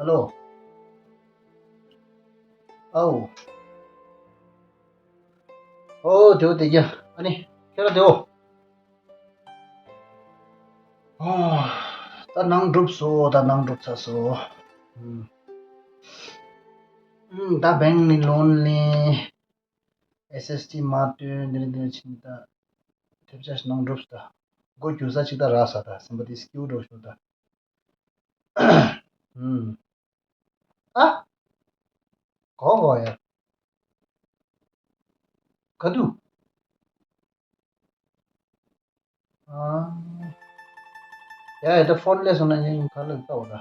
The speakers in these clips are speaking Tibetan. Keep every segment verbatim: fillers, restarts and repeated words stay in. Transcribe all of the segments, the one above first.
ཧ་ལོ། ཨའོ། ཨོ་དེའོ་དེ་རྒྱ། ཨ་ནི་ཁྱེད་རང་དེའོ། ཨོ། ད་ནང་འགྲུབ་སོ། ད་ནང་འགྲུབ་ཚར་སོ། ཨུམ། ཨུམ། ད་བེང་ནི་ལོན་ནི། ཨེས་ཨེས་ཌི་མ་བཏོན་འདི་འདྲ་འདི་འདྲ་ཕྱིན། ད་ཐེབས་ཆག་ནང་འགྲུབ་ད། སྒོ་རྒྱུ་ས་ཅིག་ད་རག་ས། ད་སེམས་པ་དེ་སྐྱིད་འགྲོ་ཤོག་ད། ཨུམ། ཨ། གོ་གོ་ཡ། ག་དུས། ཨ། ཡ་ཡ། ད་ཕོན་ལས་སོང་ན་ཡིན་ག་ལ་ལྟ་བ་ད།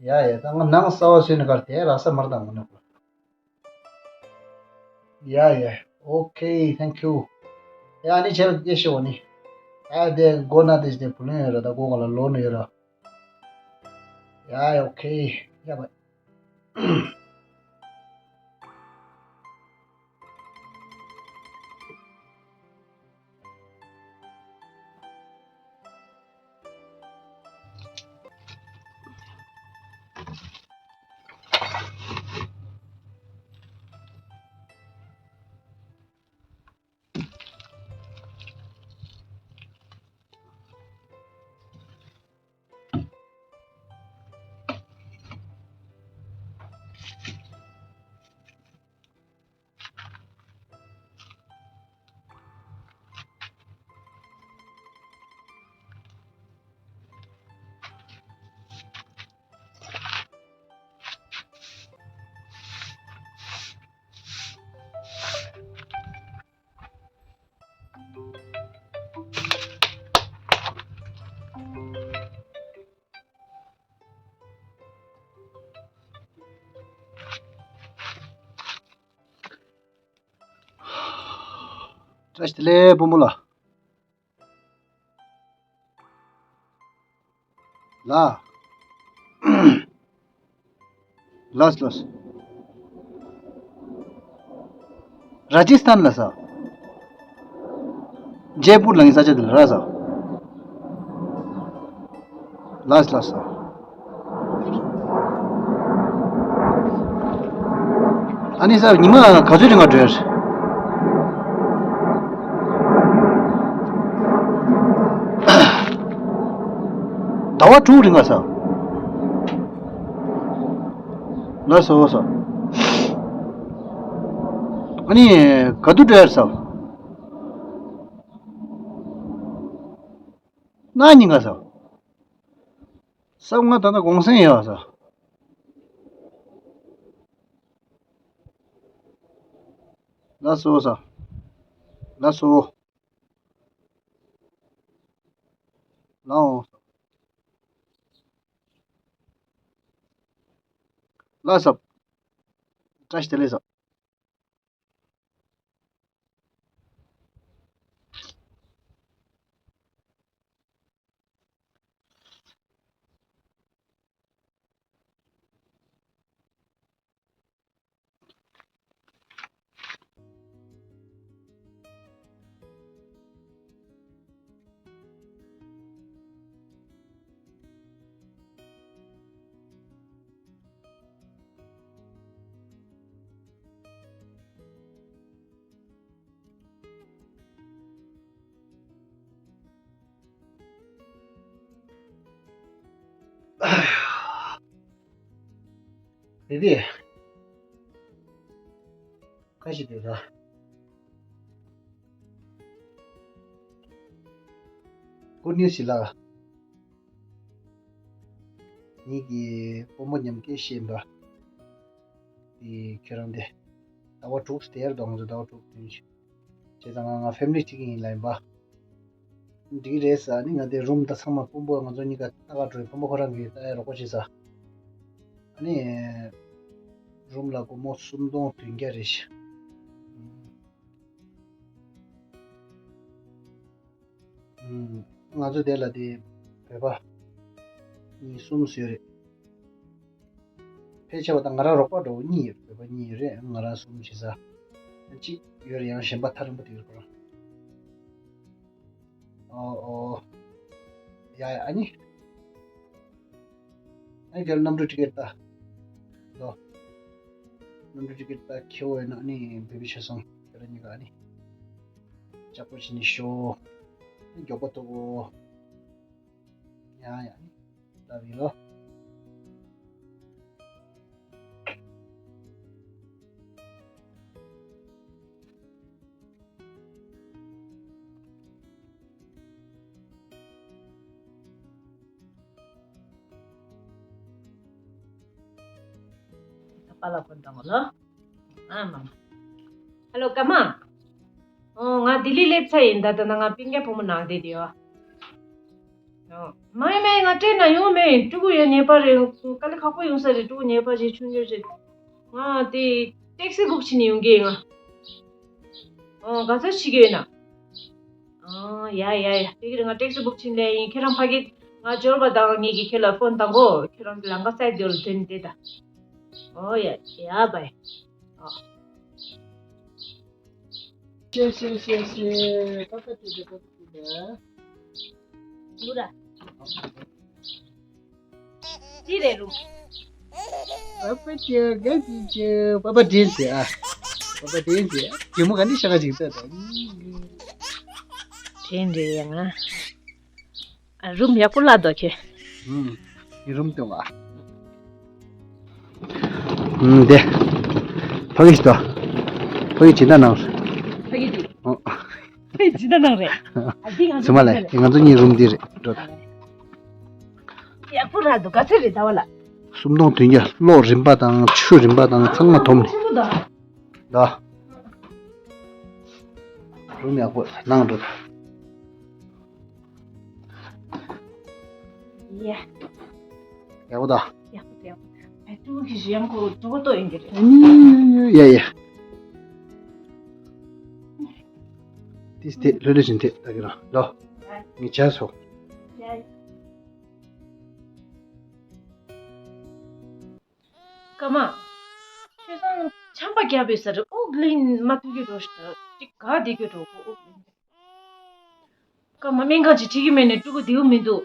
ཡ་ཡ། ད་ང་ནང་གསར་བ་བཟོས་ནས་གར་དེ་རག་ས་མར་དང་མ་ནུ། ཡ་ཡ། ཨོ་ཁེ། ཐེང་ཁྱུ། ཡ་ནི་ཆེར་སྐད་ཤེས་བ་ནི། ཨ་དེ་སྒོ་ན་དེ་དེ་བུ་ལོན་ཡོད་ར། ད་སྒོ་ག་ལ་ལོ་ནི་ཡོད་ར། ཡ་ཡ། ཨོ་ཁེ། ཡ་བ། བཀྲ་ཤིས་བདེ་ལེགས་སྤོ་མོ་ལགས། ལགས། ལགས་ལགས། ར་ཇི་སི་ཐན་ལ་ས། ཇེ་པུར་ལ་ངའི་ས་ཆ་དེ་ལ་ར་ས། ལགས་ལགས་ས། ཨ་ནི་ས་ཉི་མ་ག་ཚོད་རིང་ང་འགྲོ་ཡ་རེད། ཟླ་བ་དྲུག་རིང་ང་ས། ལགས་སོ་སོ། ཨ་ནི་ག་དུས་འགྲོ་ཡ་རེད་ས། གནངས་ཉིན་ང་ས། ས་ང་ད་ལྟ་གུང་སེང་ཡོད་ས། ལགས་སོ་ས། ལགས་སོ། ལགས་འོ། ལགས་སོ། བཀྲ་ཤིས་བདེ་ལེགས་སོ། དེ་དེ། ཁ་ཤི་དེ་ད། ཀུ་ནིས་ལ། ངེད་ཀྱི་སྤོ་མོ་མཉམ་སྐད་བཤད་པ། དེ་ཁྱེད་རང་དེ། ཟླ་བ་དྲུག་དེར་གཏོང་ཚོ་ཟླ་བ་དྲུག་དུས། བྱས་ཙང་ང་ང་ཕེ་མི་ལི་གཅིག་ཡིན་ལ་ཡིན་པ། འགྲིག་རེད་ས་ནི་ང་དེ་རུམ་ད་ཚང་མ་ཕུང་པོ་ང་ཚོ་གཉིས་ཀ་ལྟ་ག་འགྲོ་ཡི་ཕུང་པོ་ཁོ་རང་གིས་ལྟ་ཡ་རོགས་པ་བྱེད་ས། ཨ་ནི། རུམ་ལ་སྒོར་མོ་སུམ་སྟོང་བདུན་བརྒྱ་རེད་ཤག་ང་ཚོ་དེ་ལ་དེ་བོད་པ་གཉིས་གསུམ་བཟོས་རེད། ཕལ་ཆེ་བ་དང་ང་རང་རོགས་པ་འགྲོ་གཉིས་ཡོད། བོད་པ་གཉིས་ཡོད་རེད། ང་རང་གསུམ་བྱེད་ས་གཅིག་ཡོད་རེད། ཡང་གཞན་པ་ཐག་རིང་པོ་དེ་ཡོད་ཁོ་རང་། ཨོ་ཨོ། ཡ་ཡ། ཨ་ནི། ཨ་ནི་དེར་གནམ་གྲུ་ཊི་ཀེ་ཊི་ལྟ། ལོ། གནམ་གྲུ་ཊི་ཀེ་ཊི་ལྟ་ཁྱེར་འོས་ན་ཨ་ནི་བེ་བི་ཆ་སོང་། ཁྱེད་རང་གཉིས་ཀ་ཨ་ནི་ལྕགས་པོ་བྱས་ནས་ཤོག་ཨ་ནི་མགྱོགས་པོ་ཐུག་གོ། ཡ་ཡ་ཨ་ནི་ལྟ་བི་ལོ། པ་ལགས་ཕོན་བཏང་གོ་ལོ། ཨ་མ། ཧ་ལོ་ཀརྨ། ཨོ་ང་ལྡི་ལི་སླེབས་ཚར་ཡིན། ད་ལྟ་ན་ང་སྤུན་ཀྱག་བུ་མོ་ནང་བསྡད་དེ་ཡོད། མ་ཡིན་མ་ཡིན། ང་སྤྲད་ན་ཡོང་མེད། ཕྲུ་གུ་ཡོད་ཉེས་པ་རེད། དཀའ་ལས་ཁག་པོ་ཡོང་ས་རེད། ཕྲུ་གུ་ཉེས་པ་རེད། ཆུང་ཆུང་རེད། ང་དེ་ཊེག་སི་བུག་བྱས་ནས་ཡོང་གི་ཡིན་ང་། ཨོ་ག་ཚོད་བྱེད་ཀྱི་ཡོད་ན། ཨོ་ཡ་ཡ་ཡ། དེ་གི་རེད། ང་ཊེག་སི་བུག་བྱས་ནས་ཡིན། ཁྱེད་རང་ཕ་གི་ང་འབྱོར་བ་དང་ངེད་ཀྱིས་ཁྱེད་ལ་ཕོན་བཏང་གོ། ཁྱེད་རང་ལམ་ཁ་བཙལ་དེ་ལ་དོན་དེ་ད། ཨོ་ཡ་ཡ་བའི། ཨོ། ཤེས་ཤེས་ཤེས་ཤེས། ཀ་ཀ་ཏི་ཏི་ཀ་ཀ་ཏི་ཏི། ལུ་ར། ཅི་རེད་རུ། པ་པ་ཅི་ག་ཅི་ཅི། པ་པ་དྲིན་ཆེ་ཨ། པ་པ་དྲིན་ཆེ། གད་མོ་ག་འདི་ཤ་ག་ཅིག་ལྟ་ད། དྲིན་རེད་ཡ་ང་། ཨ་རུམ་ཡག་པོ་ལ་འདུག་ཁྱེད། ཨུམ། ངས་རུམ་སྟོན་པ། ཨུམ་དེ། ཕ་གི་ཞིག་ཏོ། ཕ་གི་སྦྱིན་བདག་གནང་། ཕ་གི་འདི། ཨོ། ཕ་གི་སྦྱིན་བདག་གནང་རེད། ཨ་འདི་ང་ཚོ་ཚང་མ་ལས་ང་ཚོ་གཉིས་རུམ་འདི་རེད་འགྲོ་ད། ཡག་པོ་ར་འདུག་ག་ཚོད་རེད་ཟླ་བ་ལ། སུམ་སྟོང་བདུན་བརྒྱ། གློག་རིན་པ་དང་ཆུ་རིན་པ་དང་ཚང་མ་འཐོམ་ནས། ཆེན་པོ་འདུག་ད། རུམ་ཡག་པོ་ནང་འགྲོ་ད། ཡེ། ཡག་པོ་ད། ཡག་པོ་ད་ཡག་པོ་ད། ཨ་ཀྲུའུ་གི་ཞུ་ཡང་ཁོ་གྲོད་ཁོག་ལྟོགས་ཡིན་གྱི་རེད། ཡ་ཡ། ཏིས་ཏེ་ལྷོད་ལྷོད་བཞིན་ཏེ་ད་གི་རང་ལོ། ངས་བྱས་སོ། ཡ་ཡ། ཀརྨ། ཁྱོད་ཚང་ཆམ་པ་བརྒྱབ་པའི་ས་རུ་དབུགས་ལེན་མ་ཐུབ་ཀྱི་འགྲོ་ཞིག་ད་ཅིག་ག་བསྡད་ཀྱི་འགྲོ་གོ་དབུགས་ལེན། ཀརྨ་སྨན་ཁང་ཅིག་ཁྲིད་ཀྱི་མེད་ནས་ཕྲུ་གུ་བདེ་པོ་མི་འདུག་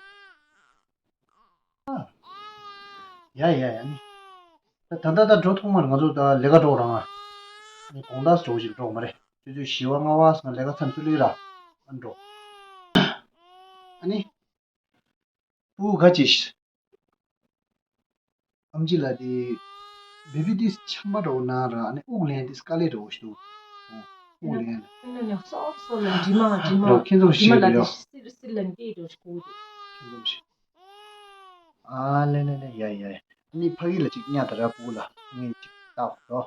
ཡ་ཡ་ཡ་ནི། ད་ད་ད་འགྲོ་ཐུབ་མ་རེད། ང་ཚོ་ད་ལས་ཀ་འགྲོ་རང་ཨ། ནི་དགོང་དག་འགྲོ་ཞིག་འགྲོ་མ་རེད། ཆུ་ཚོད་བཞི་པ་ལྔ་པ་སོང་ལས་ཀ་མཚམས་ཚུད་ལེ་ར། ཨ་འགྲོ། ཨ་ནི། པུ་ག་ཅི། ཨམ་ཆི་ལ་དེ། བེ་བི་དེ་ཆམ་པ་འདྲ་པོ་ན་ར་ཨ་ནི་དབུགས་ལེན་དེ་དཀའ་ལས་འདྲ་པོ་ཞིག་འདུག་དབུགས་ལེན། ཨ་ནི་སོག་སོག་ལ་དྲི་མ་དྲི་མ་འགྲོ་ཁྱེད་ཚོ་དྲི་མ་ཞིག་ལ་རེད་དེ་ཡོ། སིལ་སིལ་ལ་འདི་འགྲོ་ཞིག་གོ་དེ། ཁྱེད་ཚོ་ཞིག་ཨ་ལེ་ལེ་ལེ་ཡ་ཡ། ཨ་ནི་ཕ་གི་ལ་ཅིག་ཉ་ད་ར་པུ་ལ་ངས་ཅིག་ལྟ་འོ།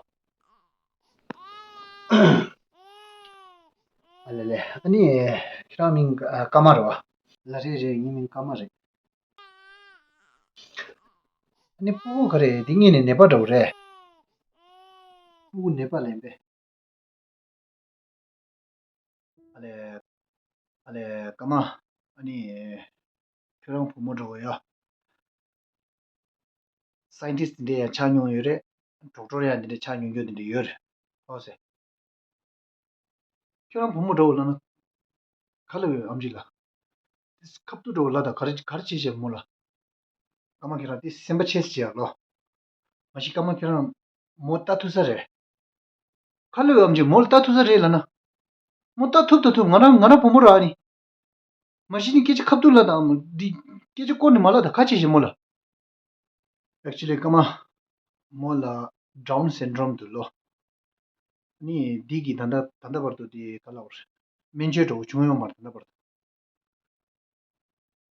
ཨ་ལེ་ལེ། ཨ་ནི་ཁྱེད་རང་མིང་ཀ་མ་རེད་བ། ལ་རེད་རེད། ངའི་མིང་ཀ་མ་རེད། ཨ་ནི་སྤུ་གུ་ག་རེ་འདི་གཉིས་ནས་ནད་པ་འདྲ་པོ་རེད། སྤུ་གུ་ནད་པ་ལེན་པས། ཨ་ལེ། ཨ་ལེ་ཀརྨ། ཨ་ནི། ཁྱོད་རང་བུ་མོ་འདྲ་པོ་ཡ། སའིན་ཊིསི་འདི་འདྲ་ཡང་ཆགས་མྱོང་ཡོད་རེད། ཌོག་ཊར་ཡང་འདི་འདྲ་ཆགས་མྱོང་རྒྱུ་འདི་འདྲ་ཡོད་རེད། ཨོ་སེ། ཁྱོད་རང་བུ་མོ་འདྲ་པོ་ལབ་ན། ག་ལ་ཡོད་ཨམ་ཆི་ལ། དེ་ཁ་བཏུ་འདྲ་པོ་ལ་ད་ག་རེ་ག་རེ་བྱེད་བྱེད་མོ་ལ། ཀརྨ་ཁྱེད་རང་དེ་སེམས་པ་ཆེ་ཟེར་བྱེད་ཡག་ལོ། མ་གཞི་ཀརྨ་ཁྱེད་རང་མོ་ལྟ་ཐུབ་ས་རེད། ག་ལ་ཡོད་ཨམ་ཆི་མོ་ལ་ལྟ་ཐུབ་ས་རེད་ལབ་ན། མོ་ལྟ་ཐུབ་ད་ཐུབ། ང་རང་ང་རང་བུ་མོ་ར་ཨ་ནི། མ་གཞི་ནི་སྐད་ཆ་ཁ་བཏུ་ལ་དང་འདི་སྐད་ཆ་བསྐོར་ནས་མ་ལ་ད་ག་བྱེད་བྱེད་མོ་ལ། ཨེག་ཅུ་ལི་ཀརྨ། མོ་ལ་ཌའུན་སིན་ཌྲོམ་འདུག་ལོ། ནི་འདི་གི་ད་ལྟ་ད་ལྟ་བར་དུ་དེ་ག་ལབ་རེད། སྨན་བཅོས་འདྲ་པོ་བྱུང་ཡོད་མ་རེད་ད་ལྟ་བར་དུ།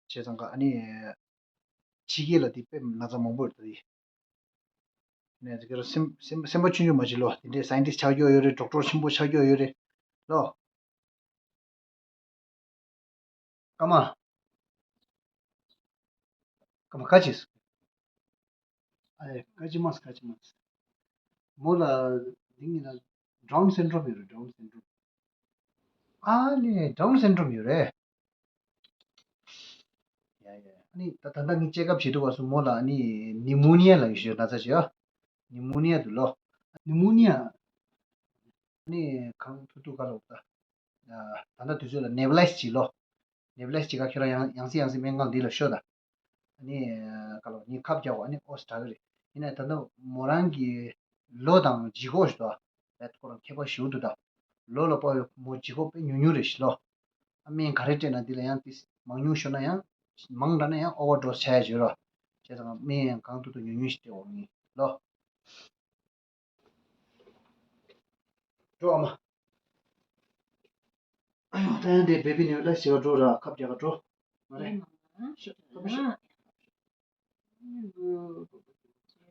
བྱས་ཙང་ཀ་ཨ་ནི། ཕྱི་རྒྱལ་ལ་དེ་དཔེ་ན་ཚ་མང་པོ་ཡོད་ད་དེ། ནས་དེ་ག་ར་སེམས་སེམས་སེམས་པ་ཆུང་ཆུང་མ་བྱེད་ལོ། དེ་འདྲའི་སའིན་ཊིསི་ཆགས་ཀྱི་ཡོད་རེད། ཌོག་ཊར་ཆེན་པོ་ཆགས་ཀྱི་ཡོད་རེད། ལོ། ཀརྨ། ཀརྨ་ག་ཅིས། ཨ་ལེ་ག་ཅི་མ་ག་ཅི་མ། མོ་ལ་འདི་ངི་ན་ཌའུན་སིན་ཌྲོམ་ཡོད་རེད། ཌའུན་སིན་ཌྲོམ། ཨ་ལེ་ཌའུན་སིན་ཌྲོམ་ཡོད་རེད། ཡ་ཡ། ཨ་ནི་ད་ད་ལྟ་ངས་ཅེག་ཨབ་བྱེད་དུས་སྐབས་སུ་མོ་ལ་ཨ་ནི་ནི་མོ་ནི་ཡ་ལབ་ཡོད་ཞེས་ན་ཚ་ཞེས་ཨ། ནི་མོ་ནི་ཡ་འདུག་ལོ། ནི་མོ་ནི་ཡ། ཨ་ནི་གང་ཐུག་ཐུག་ག་ལ་འོག་ད། ད་ལྟ་དུས་ཚོད་ལ་ནེ་བི་ལའི་ཛི་བྱེད་ལོ། ནེ་བི་ལའི་ཛི་བྱེད་ག་ཁྱོད་རང་ཡང་ཡང་སེ་ཡང་སེ་སྨན་ཁང་འདི་ལ་ཤོག་ད། ཨ་ནི་ག་ལ་ངས་ཁབ་རྒྱག་གོ། ཨ་ནི་ཨོ་སི་དྲག་གི་རེད། ཡིན་ནའི་ད་ལྟ་མོ་རང་གི་ལོ་དང་ལྗིད་ཁོག་ཞིག་འདུག་ཨ། ད་ཁོ་རང་མཁས་པ་ཞེ་པོ་འདུག་ད། ལོ་ལ་དཔག་པའི་མོ་ལྗིད་ཁོག་དཔེ་ཉུང་ཉུང་རེད་ཤག་ལོ། ཨ་སྨན་ག་རེ་སྤྲད་ན་འདི་ལ་ཡང་ཏིས་མང་ཉུང་ཤོར་ན་ཡང་། མང་དྲགས་ན་ཡང་ཨོ་ཝར་ཌོ་སི་ཆགས་ཡ་ཡོད་རེད། བྱས་ཙང་སྨན་ཡང་གང་ཐུབ་ཐུབ་ཉུང་ཉུང་ཞིག་སྤྲད་འོང་ངས་ལོ། འགྲོ་ཨ་མ། ཨ་ཡོ་ད་ཡང་དེ་བེ་བི་ནེ་བི་ལེ་ཇི་ཞིག་ག་འགྲོ་ར། ཁབ་རྒྱག་ག་འགྲོ། མ་རེད། ཤོག་ཁ་པོ་ཤོག་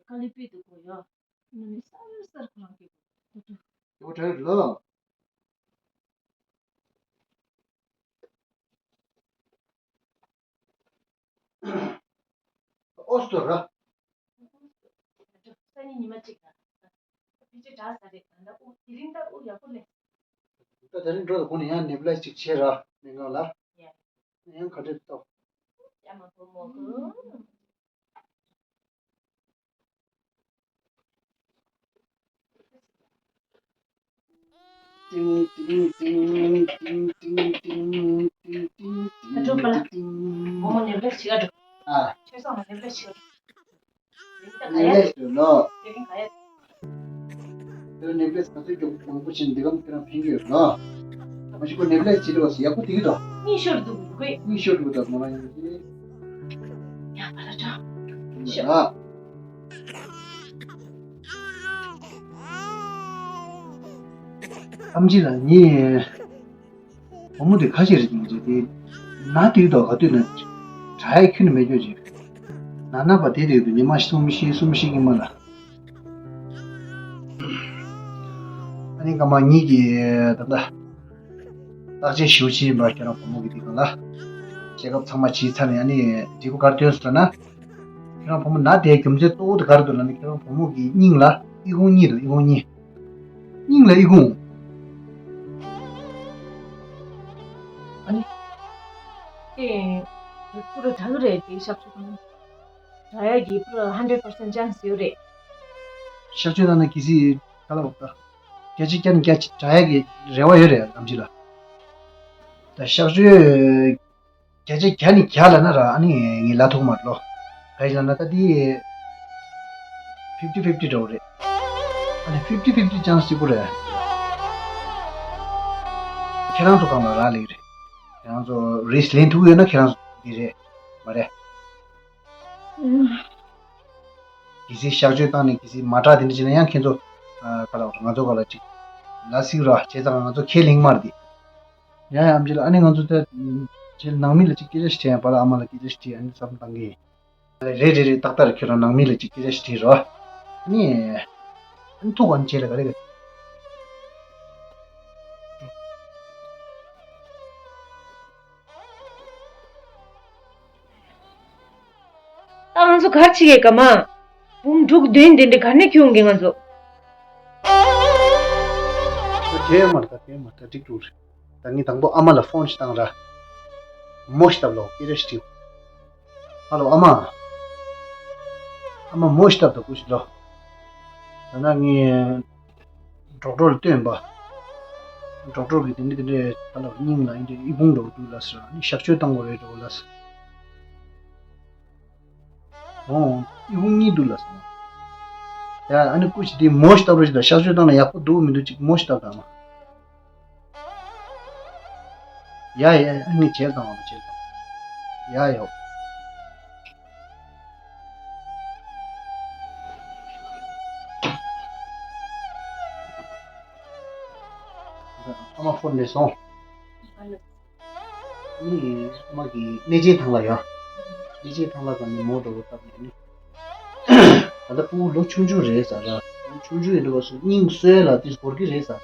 ཀ་ལི་པི་དུ་གོ་ཡོ། ནི་སར་སར་ཁོ་རང་གི་གོ་ཏུ། ཡོ་ད་ཡོ་ལོ། ཨོ་སྟོ་ར། སང་ཉིན་ཉི་མ་གཅིག་ལ། ཕི་ཅི་དྲག་ས་རེད། ད་ལྟ་དབུགས་དེ་རིང་ད་དབུགས་ཡག་པོ་ལེན། ད་དེ་རིང་འགྲོ་དང་གོང་ནས་ཡང་ནེ་བི་ལེ་ཇི་ཅིག་བྱེད་ར། སྨན་ཁང་ལ། ཡ། ཡང་ག་འདྲས་ཏོ། ཡ་མ་གོ་མོ་གོ། ཏིང་ཏིང་ཏིང་ཏིང་ཏིང་ཏིང་ཏིང་ཏིང་ཏིང་ཏིང་། ཨ་ནེ་བི་ལེ་ཇི་ཞིག་ག་འགྲོ། ཨ། ཆོས་སོང་ནེ་བི་ལེ་ཇི་ཞིག་ག་འགྲོ། ནེ་བི་ལེ་ཇི་ལོ། དེ་རིང་ག་ཡ། དེ་ནེ་བི་ལེ་ཇི་ག་ཚོད་མགྱོགས་མང་པོ་ཕྱིན་འདི་གམ་ཁྱེད་རང་ཕན་གྱི་ཡོད་ལ། མ་གཞི་ཁོ་ནེ་བི་ལེ་ཇི་བྱེད་འདུག་ཟེར་ཡག་པོ་དེ་གི་འདུག་གཉིད་ཤོར་འདུག་གོ། གཉིད་ཤོར་འདུག་ད་མོ་རང་ཡིན་གྱི། ཡ་བ་ལ་ཏྲ། ཤོ། ཨ་མ་ཅི་ལ་ངས། བུ་མོ་དེ་ཁ་ཤས་རེད་ཀྱང་རེད་དེ། ན་དུས་དང་ག་དུས་ན་དྲག་ཡ་ཁྱོན་ནས་མེད་རྒྱུ་ཅིག་ན་ན་པ་དེ་དུས་དུ་ཉི་མ་གསུམ་བཞི་གསུམ་བཞི་ཉི་མ་ལ། ཨ་ནི་སྐར་མ་གཉིས་ཀྱི་ད་ལྟ་བརྟག་དཔྱད་ཞུ་ཕྱིན་པ་ཁྱེད་རང་བུ་མོ་གི་དེ་གང་ལ། ཆེ་ཁབ་ཚང་མ་བྱས་ཚར་ནས་ཨ་ནི་འབྲས་བུ་ག་རེ་ཐོན་སོང་ལབ་ན། ཁྱེད་རང་བུ་མོ་ན་དེའི་རྒྱུ་མཚན་གཙོ་བོ་དེ་ག་རེ་འདུག་ལབ་ན། ཁྱེད་རང་བུ་མོ་གི་སྙིང་ལ་ཨི་ཁུང་གཉིས་འདུག་ཨི་ཁུང་གཉིས། སྙིང་ལ་ཨི་ཁུང་། ཨ་ནི། ཨེ། ཕུ་རུ་དྲག་གི་རེད་དེ་གཤག་བཅོས་བཏང་། དྲག་ཡག་གི་ཕུ་རུ་hundred percent chance ཡོད་རེད། གཤག་བཅོས་བཏང་ན་གལ་སྲིད་ག་ལ་བབ་ད། བརྒྱ་ཆ་བརྒྱ་ནས་བརྒྱ་དྲག་ཡག་གི་རེ་བ་ཡོད་རེད་ཨ་མ་ཅི་ལ། ད་གཤག་བཅོས། བརྒྱ་ཆ་བརྒྱ་ནས་བརྒྱ་ལབ་ན་ར་ཨ་ནི་ངས་ལབ་ཐུབ་མ་རེད་ལོ། ག་རེ་ལབ་ན་ད་འདི་fifty fifty འདྲ་བོ་རེད། ཨ་ནི་fifty fifty chance གཅིག་པོ་རེད། ཁྱེད་རང་ཚོ་གང་ལ་རག་ལས་རེད། ཁྱེད་རང་ཚོ་རིས་ལེན་ཐུབ་ཡོད་ན་ཁྱེད་རང་ཚོ་འདི་རེད། མ་རེད། གལ་སྲིད་གཤག་བཅོས་བཏང་ནས་གལ་སྲིད་མ་དྲག་དེ་འདྲ་བྱས་ན་ཡང་ཁྱེད་ཚོ་ག་ལ་ང་ཚོ་ག་ལ་ཅིག་ལ་སིག་ར་བྱས་ཙང་ང་ཚོ་ཁས་ལེན་མ་རེད་དེ། ཡ་ཡ་ཨམ་ཆི་ལ་ཨ་ནི་ང་ཚོ་ད་ཁྱེད་ནང་མི་ལ་ཅིག་སྐད་ཆ་ཞིག་དྲིས་ཡང་བ་ལ་ཨ་མ་ལ་སྐད་ཆ་ཞིག་དྲིས་ཨ་ནི་བསམ་བཏང་གི་ཡིན། རེད་རེད་རེད་ཏག་ཏག་རེད། ཁྱོད་རང་ནང་མི་ལ་ཅིག་སྐད་ཆ་ཞིག་དྲིས་རོགས། ཨ་ནི། ཨ་ནི་ཐུག་ག་ནི་བྱས་ལ་ག་རེ་ག་ད་ང་ཚོ་གར་ཆི་གེ་ག་མ། འབུམ་དྲུག་བདུན་དེ་འདྲ་ག་ནས་ཁྱོང་གི་ང་ཚོ། ད་དེ་མ་རེད། ད་དེ་མ་རེད། ད་འགྲིག་འགྲོ་རེད། ད་ངས་དང་པོ་ཨ་མ་ལ་ཕོན་ཞིག་བཏང་ར། མོ་ཞིག་བཏབ་ལོ་སྐད་ཆ་ཞིག་དྲིས། ཧ་ལོ་ཨ་མ། ཨ་མ་མོ་ཞིག་བཏབ་དང་སྐུ་ཞིག་ལོ། ད་ན་ངས། ཌོག་ཊར་ལ་སྟོན་པ། ཌོག་ཊར་གིས་དེ་འདྲ་དེ་འདྲའི་ད་ལ་སྙིང་ལ་ཡིན་དེ་ཨི་ཁུང་འདྲ་བོ་འདུག་ལ་ཟེར། ཨ་ནི་གཤག་བཅོས་བཏང་དགོས་རེད་འདྲ་བོ་ལ་ཟེར། འོང་ཨི་ཁུང་གཉིས་འདུག་ལ་ཟེར། ཡ་ཨ་ནི་སྐུ་ཞིག་དེ་མོ་ཞིག་བཏབ་རོགས་ཞིག་དང་། གཤག་བཅོས་བཏང་ན་ཡག་པོ་འདུག་མི་འདུག་ཅིག་མོ་ཞིག་བཏབ་དང་། ཡ་ཡ་ཨ་ནི་བྱས་དང་བྱས་དང་། ཡ་ཡོ། ཨ་མ་ཕོན་ནས་སོང་། ཨ་ནི་ཨ་མ་གིས་གནས་ཆེན་ཐང་ལ་ཡོང་། གནས་ཆེན་ཐང་ལ་ཙམ་ནས་མོ་འགྲོ་བ་བཏབ་ནས་ནི། ད་ལྟ་ཕྲུ་གུ་ལོ་ཆུང་ཆུང་རེད་ཟེར་ར། ཕྲུ་གུ་ཆུང་ཆུང་ཡིན་དུས་སྐབས་སུ་སྙིང་གསོ་ཡ་ལ་དེ་འགོར་གི་རེད་ཟེར།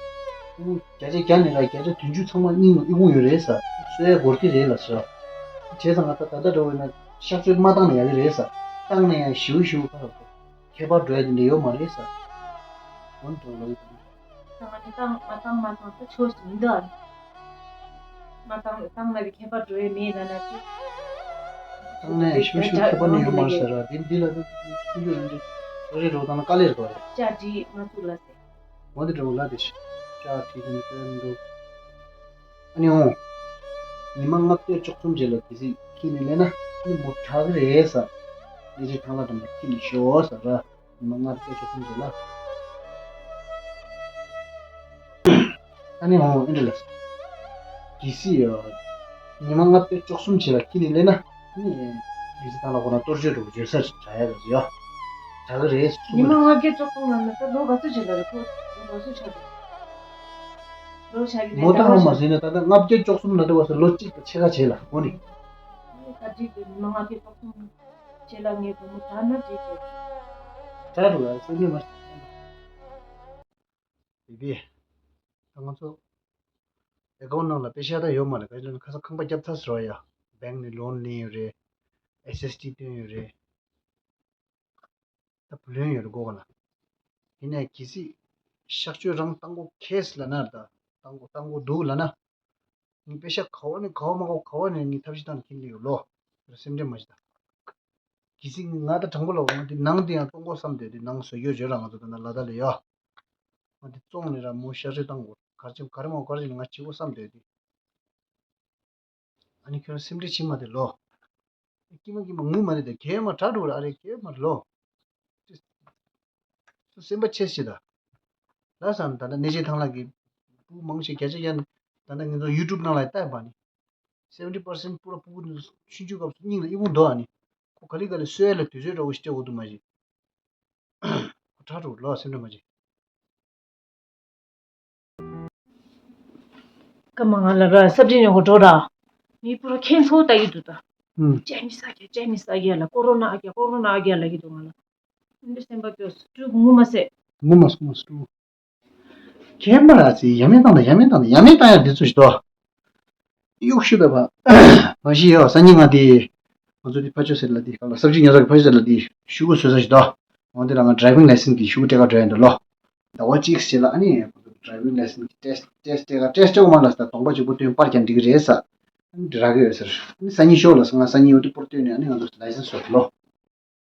ཕྲུ་གུ་བརྒྱ་ཆ་བརྒྱ་ནས་ར་བརྒྱ་ཆ་བདུན་ཅུ་ཚང་མ་སྙིང་ལ་ཨི་ཁུང་ཡོད་རེད་ཟེར། གསོ་ཡ་འགོར་གི་རེད་ལ་ཟེར། བྱས་ཙང་ང་ད་ད་ལྟ་འགྲོ་བས་ན་གཤག་བཅོས་མ་བཏང་ན་ཡག་གི་རེད་ཟེར། བཏང་ན་ཡང་ཞེ་པོ་ཞེ་པོ་ཁ་ལ་ཁྱད་པར་འགྲོ་ཡ་དེ་འདྲ་ཡོད་མ་རེད་ཟེར། འོན་ཏེ་ལོ་ཡི་དང་། ད་ང་ནི་བཏང་མ་བཏང་མ་བཏང་ད་ཆོས་སུ་མི་འདུག་ཨ། མ་བཏང་བཏང་ན་གི་ཁྱད་པར་འགྲོ་ཡ་མེད་ལབ་ན་དེ། བཏང་ནས་ཤུ་ཤུ་ཁྱད་པར་ནི་ཡོད་མ་རེད་ཟེར་ར། དེ་འདི་ལ་དེ་ཆུང་ཆུང་རེད་འདི། རེ་རེ་རོ་བཏང་ན་དཀའ་ལས་རེད་པ་རེད། ཅག་འདྲི་མ་བཙུགས་ལ་ཟེར། འོན་ཏེ་འགྲོ་ལ་དེ་ཤི། ཅག་བྲིས་དེ་ནི་སྤྲོད་མི་འདུག་ཨ་ནི་འོང་། ཉི་མ་ལྔ་བཅུ་བཅུ་གསུམ་རྗེས་ལ་གལ་སྲིད་ཁྱེད་ནི་ལེན་ན། ནི་མོ་དྲག་གི་རེད་ཟེར། ཨེ་ཅེ་ཐང་ལ་དང་ཁྱི་ནི་ཤོག་ཟེར་ར། ཉི་མ་ལྔ་བརྒྱ་བཅུ་གསུམ་ཞིག་ལ། ཨ་ནི་འོང་ཨེ་འདྲ་ལ། གལ་སྲིད་ཡོད། ཉི་མ་ལྔ་བརྒྱ་བཅུ་གསུམ་བྱས་ལ་ཁྱི་ནི་སླེབས་ན། ཨ་ནི་ཨེ་ཅེ་ཐང་ལ་ཁོ་ན་གཏོར་བཅོས་འགྲོ་གི་བརྗོད་ས་ཞིག་དྲག་ཡ་རེད་ཡོད། དྲག་གི་རེད་གསུངས། ཉི་མ་ལྔ་བརྒྱ་བཅུ་གསུམ་ལ་ན་ད་ལོ་ག་ཚོད་བྱས་ལ་རེད། ཁོ་ལོ་ག་ཚོད་ཆགས་འདུག་ལོ་ཆགས་ཀྱི་མོ་ད་ཧ་མ་ཟིན་ན་ད་ལྟ་ལྔ་བརྒྱ་བཅུ་གསུམ་ལ་འདྲ་བ་ཟེར་ལོ་གཅིག་དང་ཕྱེད་ཀ་བྱས་ལ་འོ་ནི། ད་འགྲིག་འདུག་ཉི་མ་ལྔ་བརྒྱ་བཅུ་གསུམ་བྱས་ལ་ངའི་བུ་མོ་དྲག་ན་འགྲིག་འདུག་དྲག་འདུག་ལ་སེམས་ནས་མ་བྱེད། བི་བི། ད་ང་ཚོ་ཨེ་ཀའུན་ནང་ལ་པེ་ཤ་ད་ཡོད་མ་རེད། ག་ཅི་ལ་ཁ་ས་ཁང་པ་རྒྱབ་ཚར་ཟེར་བ་ཡ། བེང་ནས་ལོན་ལེན་ཡོད་རེད། ཨེས་ཨེས་ཏི་བཏོན་ཡོད་རེད། ད་བུ་ལོན་ཡོད་རེད་གོ་ག་ལ། ཡིན་ནའི་གལ་སྲིད་གཤག་བཅོས་རང་བཏང་གོ་ཁེས་ལ་ན་ད་བཏང་གོ་བཏང་གོ་འདུག་ལ་ན། ངས་པེ་ཤ་ག་བ་ནས་ག་བ་མ་གོ་ག་བ་ནས་ངས་ཐབས་ཤེས་བཏང་ནས་ཁྱེར་ལེ་ཡོད་ལོ། ར་སེམས་ཁྲལ་མ་བྱེད་ད། གལ་སྲིད་ང་ད་དྲང་པོ་ལ་འོང་དེ་ནང་དེ་ཡང་གཏོང་གོ་བསམ་དེ་དེ་ནང་བཟོ་རྒྱུ་བརྗོད་ར་ང་ཚོ་ད་ན་ལ་ད་ལ་ཡོད། ང་དེ་བཙོང་ནས་ར་མོ་ཤ་རེ་བཏང་གོ་གར་ཅིམ་ག་རེ་མ་གོ་ག་རེ་ང་བྱེད་གོ་བསམ་དེ་དེ། ཨ་ནི་ཁྱོད་སེམས་ཁྲལ་བྱེད་མ་དེ་ལོ། ཀྱི་མ་ཀྱི་མ་ངུ་མ་རེད་དེ་གས་མ་དྲག་འགྲོ་ར་ཨ་རེ་གས་མ་ལོ། སུ་སེམས་པ་ཆེ་ཞིག་ད། ལ་སང་ད་ལྟ་གནས་ཆེན་ཐང་ལ་གི་བུ་མང་ཆེ་བརྒྱ་ཆ་ཡན་ད་ལྟ་ངེད་ཚོ་ཡུ་ཊུབ་ནང་ལ་བལྟས་པ་ནི། སེ་ཝན་ཊི་པར་སེན་ཊི་པུ་ར་ཕྲུ་གུ་ཆུང་ཆུང་སྐབས་སུ་སྙིང་ལ་ཨི་ཁུང་འདུག་ཨ་ནི། ཁོ་ག་ལི་ག་ལི་སོས་ལ་དུས་ཚོད་འདྲ་བོ་ཞིག་སྤྲད་དགོས་འདུག་མ་གཞི། ཁོ་དྲག་འགྲོ་ལོ་སེམས་ཁྲལ་མ་གཞི། སྐར་མ་ང་ལ་ར་སབ་ཌི་ཉོ་གོ་འགྲོ་ར། མི་པུ་ར་ཁྱེད་ཚོ་ལྟ་གི་འདུག་ད། ཨུམ། ཅེ་ནི་ས་ཀྱ་ཅེ་ནི་ས་ཀྱ་ལ་ཀོ་རོ་ན་ཨ་ཀྱ་ཀོ་རོ་ན་ཨ་ཀྱ་ལ་གི་འདུག་ང་ལ། འདི་སེམས་པ་སྐྱོ་སུ་ཀྲུག་ངུ་མ་སེ། ངུ་མ་སུ་ངུ་སུ་ཀྲུག་ཁྱེད་མ་ར་སི་ཡ་མེད་བཏང་ད་ཡ་མེད་བཏང་ད་ཡ་མེད་བཏང་ཡ་འདི་ཚོ་ཞིག་ཏོ། གཡུག་ཤུ་ད་བ། མ་ཤི་ཡོ་སང་ཉིན་ང་དེ། ང་ཚོ་དེ་ཕ་ཆོས་ཟེར་ལ་དེ་ག་ལ་སབ་ཇི་ཉོ་ས་གི་ཕ་ཆོས་ཟེར་ལ་དེ་ཤུ་གུ་བཟོས་ས་ཞིག་ཏོ། འོན་ཏེ་རང་ང་ཌ་རའི་ཝིང་ལའི་སེན་སི་གི་ཤུ་གུ་སྤྲད་ག་འགྲོ་ཡ་འདུག་ལོ། ཟླ་བ་གཅིག་ཞིག་ལ་ཨ་ནི་ང་ཚོ་ཌ་རའི་ཝིང་ལའི་སེན་སི་གི་ཊེ་སི་ཊེ་སི་ཊི་སྤྲད་ག་ཊེ་སི་ཊི་སྤྲད་གོ་མ་ལ་ས་གདོང་པ་གཅིག་པུ་སྟོན་པར་ཀྱང་འགྲིག་གི་རེད་ས། ཨ་ནི་འདྲ་གི་ཡོད་ཟེར། ཨ་ནི་སང་ཉིན་ཤོག་ལ་ས་ང་སང་ཉིན་འོ་དེ་པོར་སྟོན་ནས་ཨ་ནི་ང་ཚོ་ལའི་སེན་སི་བཟོ་ལོ།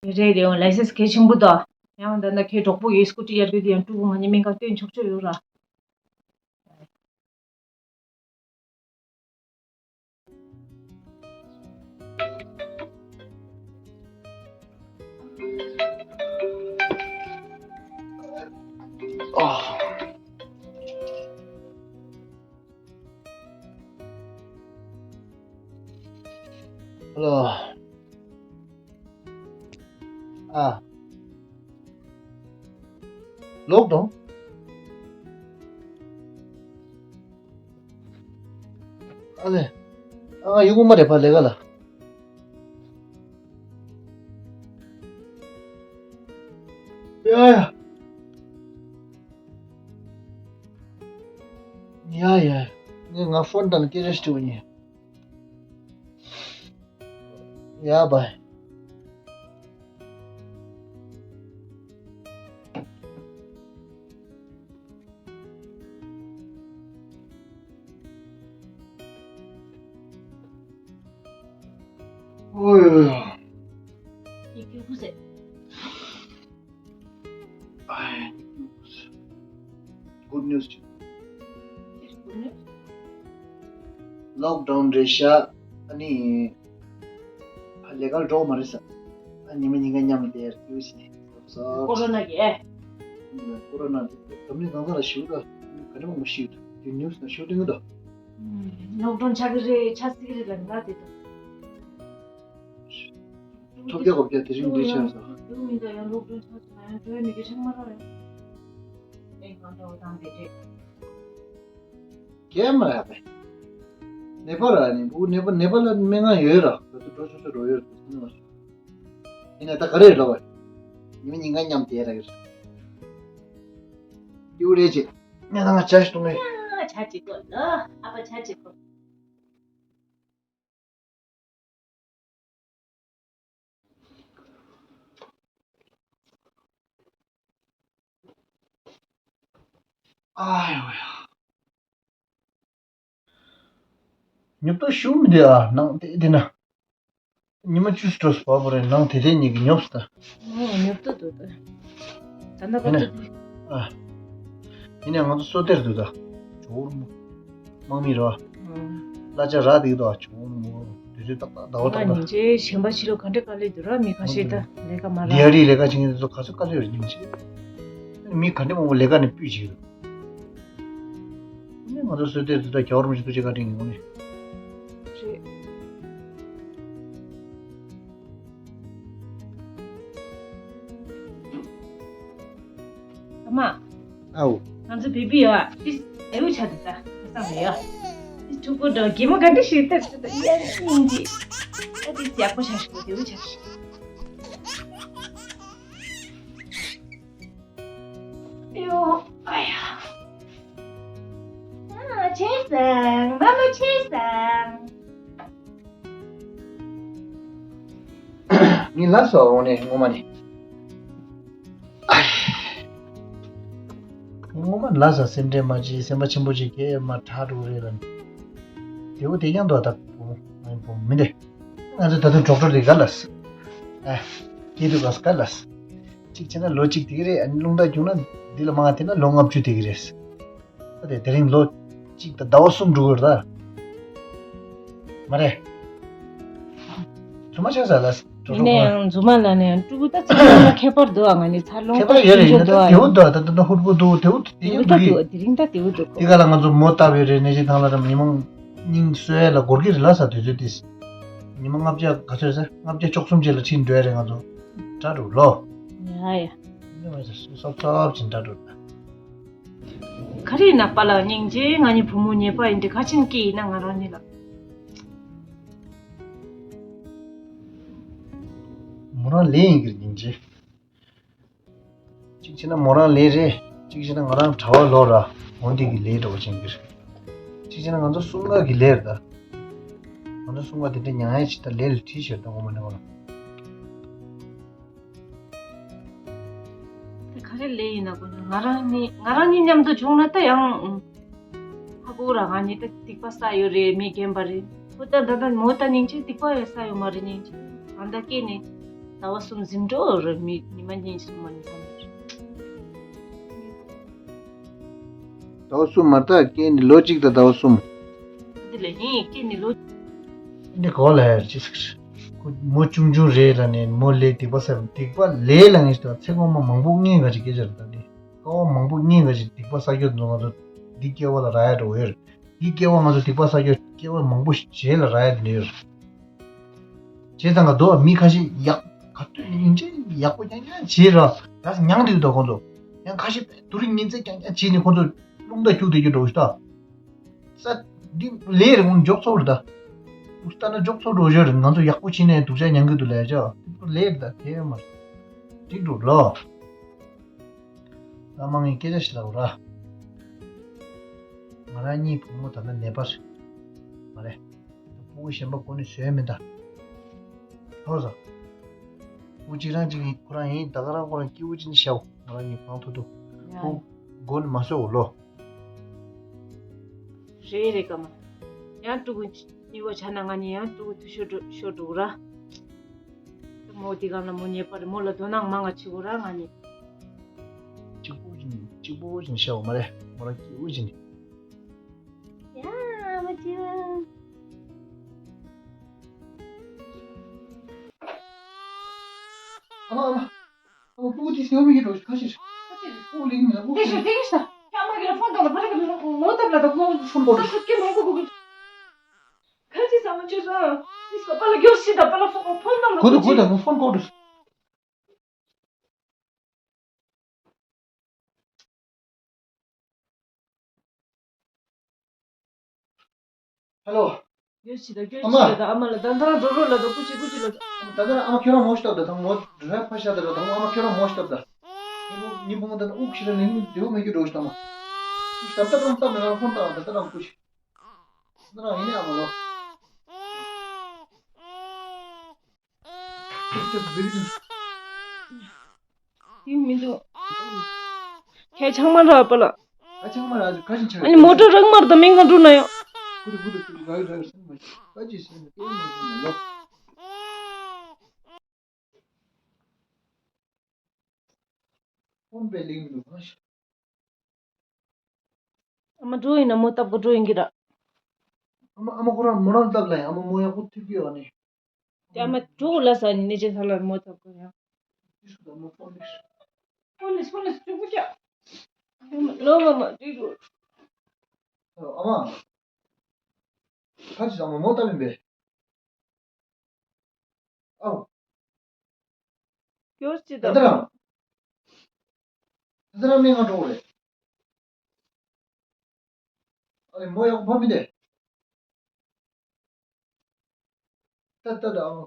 རེད་རེད། འོ་ལའི་སེན་སི་གལ་ཆེན་པོ་དོ། ཡང་ད་ལྟ་ཁྱེད་གྲོགས་པོ་གིས་སྐུ་ཊི་གཡར་གི་དེ་ཡང་ཀྲུག་གུ་ང་གཉིས་སྨན་ཁང་སྟོན་ཆོག་ཆོག་ཡོད་ར། ཨ་ལོ། ཨ། ལོག་དང་། ཨ་ལེ། ཨ་ཡུ་གུ་མ་རེ་ཕ་ལེ་ག་ལ། ཡ་ཡ། ཡ་ཡ། ངས་ང་ཕོན་དང་སྐད་ཆ་ཞིག་དྲི་བ་ཡིན། ཡ་བའི། ཨོ་ཡོ་ཡོ། ཡིག་རྒྱུགས་ཟེར། ཨའི། Good news. Good news. ལོག་ཌའུན་རེད་ཤག་ཨ་ནི། ཨ་ལས་ཀར་འགྲོ་མ་རེད་ས། ཨ་ཉི་མ་ཉིན་གང་མཉམ་དེར་ཡོད་ཟིན་ནས། ཀོ་རོ་ན་གི་ཨེ། ཀོ་རོ་ན་དེ་འཛམ་གླིང་གང་ས་ལ་ཞིག་འདུག་ག་རེ་མང་པོ་ཞིག་འདུག་དེ་ནིའུ་སི་ན་ཞིག་སྟོན་གི་འདུག་ལོག་ཌའུན་ཆགས་ཀྱི་རེད་ཆགས་སྲིད་ཀྱི་རེད་ལབ་ན་དེ་འདུག་ཐོབ་རྒྱ་གོ་རྒྱ་དེ་རིང་འདྲི་ཆགས་སོང་། ཡང་ལོག་ཌའུན་ཆགས་སོང་ན་ཡང་འགྲོ་ཡ་མི་དགེ་ཆགས་མ་རེད། ཨེ་གང་འདྲ་བོ་དང་དེ་འདྲས། གས་མ་རག་པས། ནེ་པ་ལ་ནི་བུ་ནེ་པ་ནེ་པ་ལ་སྨན་ཁང་ཡོད་ར་ད་དུ་འགྲོ་ཆོག་ཆོག་འགྲོ་ཡོད་ར་ཡིན་ན་ད་ག་རེ་ལོ་བ་ཉི་མ་ཉིན་གང་མཉམ་དེ་ར་གི་རེད། ཡུ་རེ་ཅེ་ཉ་ད་ང་ཆ་ཞིག་གཏོང་ངེ་ཆ་ཅིག་གོ་ལ་ཨ་པ་ཆ་ཅིག་གོ། ཨ་ཡོ་ཡ། ཉོབ་ཏོ་ཞུ་མི་འདི་ཨ་ནང་དེ་དེ་ན། ཉི་མ་བཅུ་སྤྲོ་སྤ་པོ་རེ་ནང་དེ་དེ་ཉིད་ཀྱི་ཉོབ་སྟ། ཨོ་ཉོབ་ཏོ་དོ་དོ། ད་ན་ཡིན་ནས་ཨ། ཡིན་ནས་ང་ཚོ་སོ་དེར་འདུག་ད། ཇོ་བོ་རུ་མོ། དམག་མི་རེད་བ། གླ་ཆ་རག་དེ་གི་དོ་ཇོ་བོ་རུ་མོ། དུས་ ཏག་ཏག་ཟླ་བ་ཏག་ཏག་ང་ཉིན་རྗེས་གཞན་པ་ཕྱི་ལོགས་ག་འདྲ་དཀའ་ལས་འདུག་ར། མི་ཁ་ཤས་ད་ལས་ཀ་མ་རག་ལྡི་ཡ་རི་ལས་ཀ་བྱེད་མཁན་དེ་ཚོ་ག་ཚོད་དཀའ་ལས་རེད་ཉིན་ཞིག་མི་ག་འདྲ་མང་པོ་ལས་ཀ་ནས་སྤུད་བྱེད་ཀྱི་འདུག་ཨ་ནི་ང་ཚོ་བསོད་བདེ་ཚོ་ད་རྒྱལ་བ་རིན་པོ་ཆེ་ཐུགས་རྗེ་བཀའ་དྲིན་གྱིས་ངོ་ནས། རེད། ཨ་མ། ཨའོ། ང་ཚོ་བེ་བི་ཡ་ཏིས་བདེ་བོ་ཆགས་འདུག་ད་ཁ་སང་རེད་ཡ། ཏིས་ཕྲུ་གུ་འགྲོ་གད་མོ་ག་འདྲ་ཞིག་ཏིས་ཏིས་ཏིས་ཡ་ཏིས་ཏིས་ཏིས་ཡག་པོ་ཆགས་ཤིག་བདེ་བོ་ཆགས་ཤིག་ཨ་ཡོ། ཨ་ཡ། ཨ་ཆེ་སང་། མ་མ་ཆེ་སང་། ངས་ལབ་སོང་། འོ་ནས་ངོ་མ་ནས། ངོ་མ་ལབ་སོང་། སེམས་ཁྲལ་མ་བྱེད། སེམས་པ་ཆེན་པོ་བྱེད། སྐད་མ་ཁྲག་འགྲོ་རེད་ལབ་ནས། དེ་བོ་དེ་ཀྱང་འདུག་ད་བུ་མོ་ང་ཡི་བུ་མོ་མི་འདི། ང་ཚོ་ད་དུང་ཌོག་ཊར་དེ་ག་ལབ་སོང་། ཨ། སྐྱིད་སྡུག་ག་ས་ག་ལབ་སོང་། གཅིག་བྱས་ན་ལོ་གཅིག་དེ་ག་རེད། ཨ་ནི་རླུང་རྟ་རྒྱུག་ན་འདི་ལ་མང་བ་དེ་ན་ལོ་ལྔ་བཅུ་དེ་ག་རེད། ད་དེ་དེ་རིང་ལོ་གཅིག་དང་ཟླ་བ་གསུམ་འགྲོ་གི་རེད་ད། མ་རེད། རྫུན་མ་ཆགས་ས་ལ། ཡིན་ན་ཡང་རྫུན་མ་ལ་ནས་ཕྲུ་གུ་ད་ཚང་མ་ཁྱད་པར་འདུག་ཨ། ང་ནི་འཚར་ལོངས་ཁྱད་པར་ཡོད་རེད། ཡིན་ན་ད་དེའུ་འདུག་ད་ད་ད་ཧུར་པོ་འདུག་དེའུ་དེ་དེའུ་ཡིན་ད་འདུག་གི་དེ་རིང་ད་དེའུ་འདུག་དེ་ག་ལ་ང་ཚོ་མོ་ལྟ་བའི་རེད། ནས་ཅི་ཐང་ལ་རམ་ཉི་མ་སྙིང་གསོ་ཡ་ལ་འགོར་གི་རེད་ལ་ས། དུས་ཚོད་དེ་ཉི་མ་ལྔ་བརྒྱ་ག་ཚོད་ཟེར། ལྔ་བརྒྱ་བཅུ་གསུམ་རྗེས་ལ་ཁྲིད་འགྲོ་ཡ་རེད་ང་ཚོ། དྲ་རུ་ལོ། ཡ་ཡ། ཉི་མ་ཟེར་སོ་སོབ་སོབ་ཅིག་དྲ་རུ། ག་རེ་ན་པ་ལགས་སྙིང་རྗེ། ང་གཉིས་བུ་མོ་ཉེས་པ་ཡིན་ཏེ་ག་ཅིན་སྐྱིད་ཡིན་ན་ང་རང་གཉིས་ལ། མོ་རང་ལས་ཡིན་གྱི་སྙིང་རྗེ། གཅིག་བྱས་ན་མོ་རང་ལས་རེད། གཅིག་བྱས་ན་ང་རང་གྲྭ་བ་ལོ་ར་འོན་ཏེ་གི་ལས་འགྲོ་བ་ཅན་གྱི་རེད། གཅིག་བྱས་ན་ང་ཚོ་གསུམ་ཀ་གི་ལས་རེད་ད། ང་ཚོ་གསུམ་ཀ་དེ་འདྲ་མྱངས་ཡ་ཅིག་ད་ལས་ལ་ཁྲིད་ཤོར་ད་ངོ་མ་ནས་ངོ་ལ། དེ་ག་རེ་ལས་ཡིན་ན་དགོས་ན་ང་རང་གཉིས་ང་རང་གཉིས་མཉམ་དུ་བྱུང་ན་ད་ཡང་ཧ་གོ་ར། ང་གཉིས་ད་སྡིག་པ་བསགས་ཡོད་རེད། མི་རྒན་པ་རེད། ཁོ་ད་ད་ད་མོ་ད་སྙིང་རྗེ། སྡིག་པ་ཡང་བསགས་ཡོད་མ་རེད་སྙིང་རྗེ། ད་ད་སྐྱེས་ནས་ཟླ་བ་གསུམ་ཟིན་འགྲོ་རེད། མི་ཉི་མ་གཉིས་གསུམ་མ་ཉི་མ་གཉིས། ཟླ་བ་གསུམ་མ་ད་སྐྱེས་ནས་ལོ་གཅིག་དང་ཟླ་བ་གསུམ། འདི་ལས་ཡིན་སྐྱེས་ནས་ལོ། འདི་གོ་ལ་ཡར་ཅི་ཟིག་ཁོ་མོ་ཆུང་ཆུང་རེད་ལ་ནས་མོ་ལས་སྡིག་པ་བསགས། སྡིག་པ་ལས་ལ་ངེས་ཤིག་ད་ཚེ་གོང་མ་མང་པོ་ངེས་ག་ཅིག་སྐད་ཆ་རེད་ད་འདི། ཀ་བ་མང་པོ་སྙིང་ག་ཞིག་སྡིག་པ་བསགས་རྒྱུ་འདུག་ང་ཚོ་འདི་སྐྱེ་བ་ལ་རག་ཡ་འགྲོ་ཡོད་རེད། འདི་སྐྱེ་བ་ང་ཚོ་སྡིག་པ་བསགས་རྒྱུ་སྐྱེ་བ་མང་པོ་ཞིག་རྗེས་ལ་རག་ཡ་འདི་ཡོད་རེད། བྱས་ཙང་ག་འདུག་མི་ཁ་ཤས་ཡག་ག་དུས་ཡིན་གཅིག་ཡག་པོ་རྐྱང་རྐྱང་བྱེད་ར་ད་མྱངས་འདུག་ད་ཁོང་ཚོ་ཡང་ཁ་ཤས་དུ་རིང་ཉིན་མཚན་རྐྱང་རྐྱང་བྱས་ནས་ཁོང་ཚོ་རླུང་རྟ་རྒྱུག་བསྡད་རྒྱུ་འགྲོ་ཞིག་ད། ས་འདི་ལས་རེད་ཁོང་འཇོག་ཚོགས་རེད་ད། ལྟ་ན་འཇོག་ཚོགས་འགྲོ་ཞོར་རེད། ང་ཚོ་ཡག་པོ་བྱས་ནས་སྡུག་ཅག་མྱངས་གི་འདུག་ལས་ཅག་ལས་རེད་ད་དེ་མ་རེད། འགྲིག་འགྲོ་ལོ། ད་མང་ངས་སྐད་ཆ་ཞིག་ལབ་ར། ང་རང་གཉིས་བུ་མོ་ད་ལྟ་ནད་པ་རེད། མ་རེད། སྤུ་གུ་གཞན་པ་གོ་ནས་བཟོས་མིན་ད། ཐོས་སོང་། སྤུ་གུ་གཅིག་རང་གཅིག་ཁོ་རང་ཡིན་ད་ག་རང་ཁོ་རང་སྐྱིད་པོ་ཅིག་ནས་བཞག་ང་རང་གཉིས་གང་ཐུབ་ཐུབ། ཡ། སྤུ་གུ་མགོ་ནས་མ་བཟོ་འོ་ལོ། རེད་རེད་ཀ་མ། ཡང་སྤུ་གུ་གཉིས་པ་ཆགས་ན་ང་གཉིས་ཡང་སྤུ་གུ་འཐུས་ཤོར་འགྲོ་ཤོར་འགྲོ་གི་ར། མོ་དེ་གང་ལ་མོ་ཉེས་པ་རེད། མོ་ལ་དོ་སྣང་མང་ང་བྱེད་དགོས་ར་ང་ནི། གཅིག་པོ་བཞིན་གཅིག་པོ་བཞིན་བཤད་འོ་མ་རེད། མོ་རང་སྐྱིད་པོ་བཞིན། ཡ་མ་ཅི། ཨ་མ་ཨ་མ། ཨ་མ་སྤུ་གུ་དེ་སེམས་མི་སྐྱིད་འགྲོ་ཁ་ཤས། ཁ་ཤས་སྤུ་གུ་ལིང་མི་ལ་སྤུ་གུ་དེ་ཤོད་དེ་ཤོད། ཁྱེད་མ་གི་ལ་ཕོན་བཏང་ལ་ཕ་ལ་གི་ལ་ངོ་བཏབ་ལ་ད་ཁོ་ཕོན་གོ་ཁ་ཤས་སྐད་མང་པོ་གོ་གི། ཁ་ཅིག་ཟ་མ་བཅོས་སོང་། ཨིས་པ་པ་ལ་གྱོ་ཤི་ད་པ་ལ་ཕོ་ཕོན་དང་ལ་གོ་དུ་གོ་དུ་ཕོན་གོ་དུ། ཧེ་ལོ། གྱོ་ཤི་ད་གྱོ་ཤི་ད་ཨ་མ་ལ་ད་ད་རང་རོ་རོ་ལ་ད་ཀུ་ཅི་ཀུ་ཅི་ལ་ད། ད་ད་ཨ་མ་ཁྱོད་རང་མོ་ཤི་ད་ད་ད་མོ་རེ་ཕ་ཤ་ད་ད་ད་ཨ་མ་ཁྱོད་རང་མོ་ཤི་ད་ད། ཉིན་མོ་ད་ཨུག་ཤི་ད་ནི་དེའུ་མེ་ཁྱོད་རོ་ཤི་ད་མ། ད་ད་རང་ད་མེ་རང་ཕོན་ད་ད་ད་རང་ཀུ་ཤི། ང་རང་ཡིན་ནའང་ལོ། དེ་མི་འདུག་ཁྱེད་ཆང་མ་རག་པ་ལ། ཨ་ཆང་མ་རག་ཁ་ཞིག་ཆགས། ཨ་ནི་མོ་ཊ་རག་མར་ད་མིང་ག་འགྲོ་ན་ཡང་། ཁུ་རུ་ཁུ་རུ་ཁུ་རུ་རག་རག་སེམས་མ་ཤི་ཁ་ཅིག་སེམས་མ་ལོ། ཕོན་པའི་ལིང་མི་འདུག་གང་ཤི། ཨ་མ་འགྲོ་ཡིན་ན་མོ་ལྟ་བུ་འགྲོ་ཡིན་གྱི་ར། ཨ་མ་ཨ་མ་ཁོ་རང་མོ་རང་བཏབ་ལ་ཡིན། ཨ་མ་མོ་ཡག་པོ་ཐིག་གི་ཡོད་ནི། དེ་ཨ་མ་གྲོགས་ལ་ས་ནི་ནེ་ཅེ་ས་ལ་མོ་བཏབ་གོ་ཡ། ཏི་སུ་ད་མོ་ཕོ་ལིས། ཕོ་ལིས་ཕོ་ལིས་གྲོགས་པོ་ཀྱ། ལོ་མ་མ་འགྲིག་གོ། ཨ་མ། ཁ་ཅིག་ཨ་མ་མོ་བཏབ་ཡིན་པས། ཨའོ། སྐྱོར་ཅི་ད་ལྟ་རང་། ད་ལྟ་རང་སྨན་ཁང་འགྲོ་དགོས་རེད། ཨ་ལེ་མོ་ཡག་པོ་ཕབ་མི་འདུག་ད་ད་ད་ཨ་མ།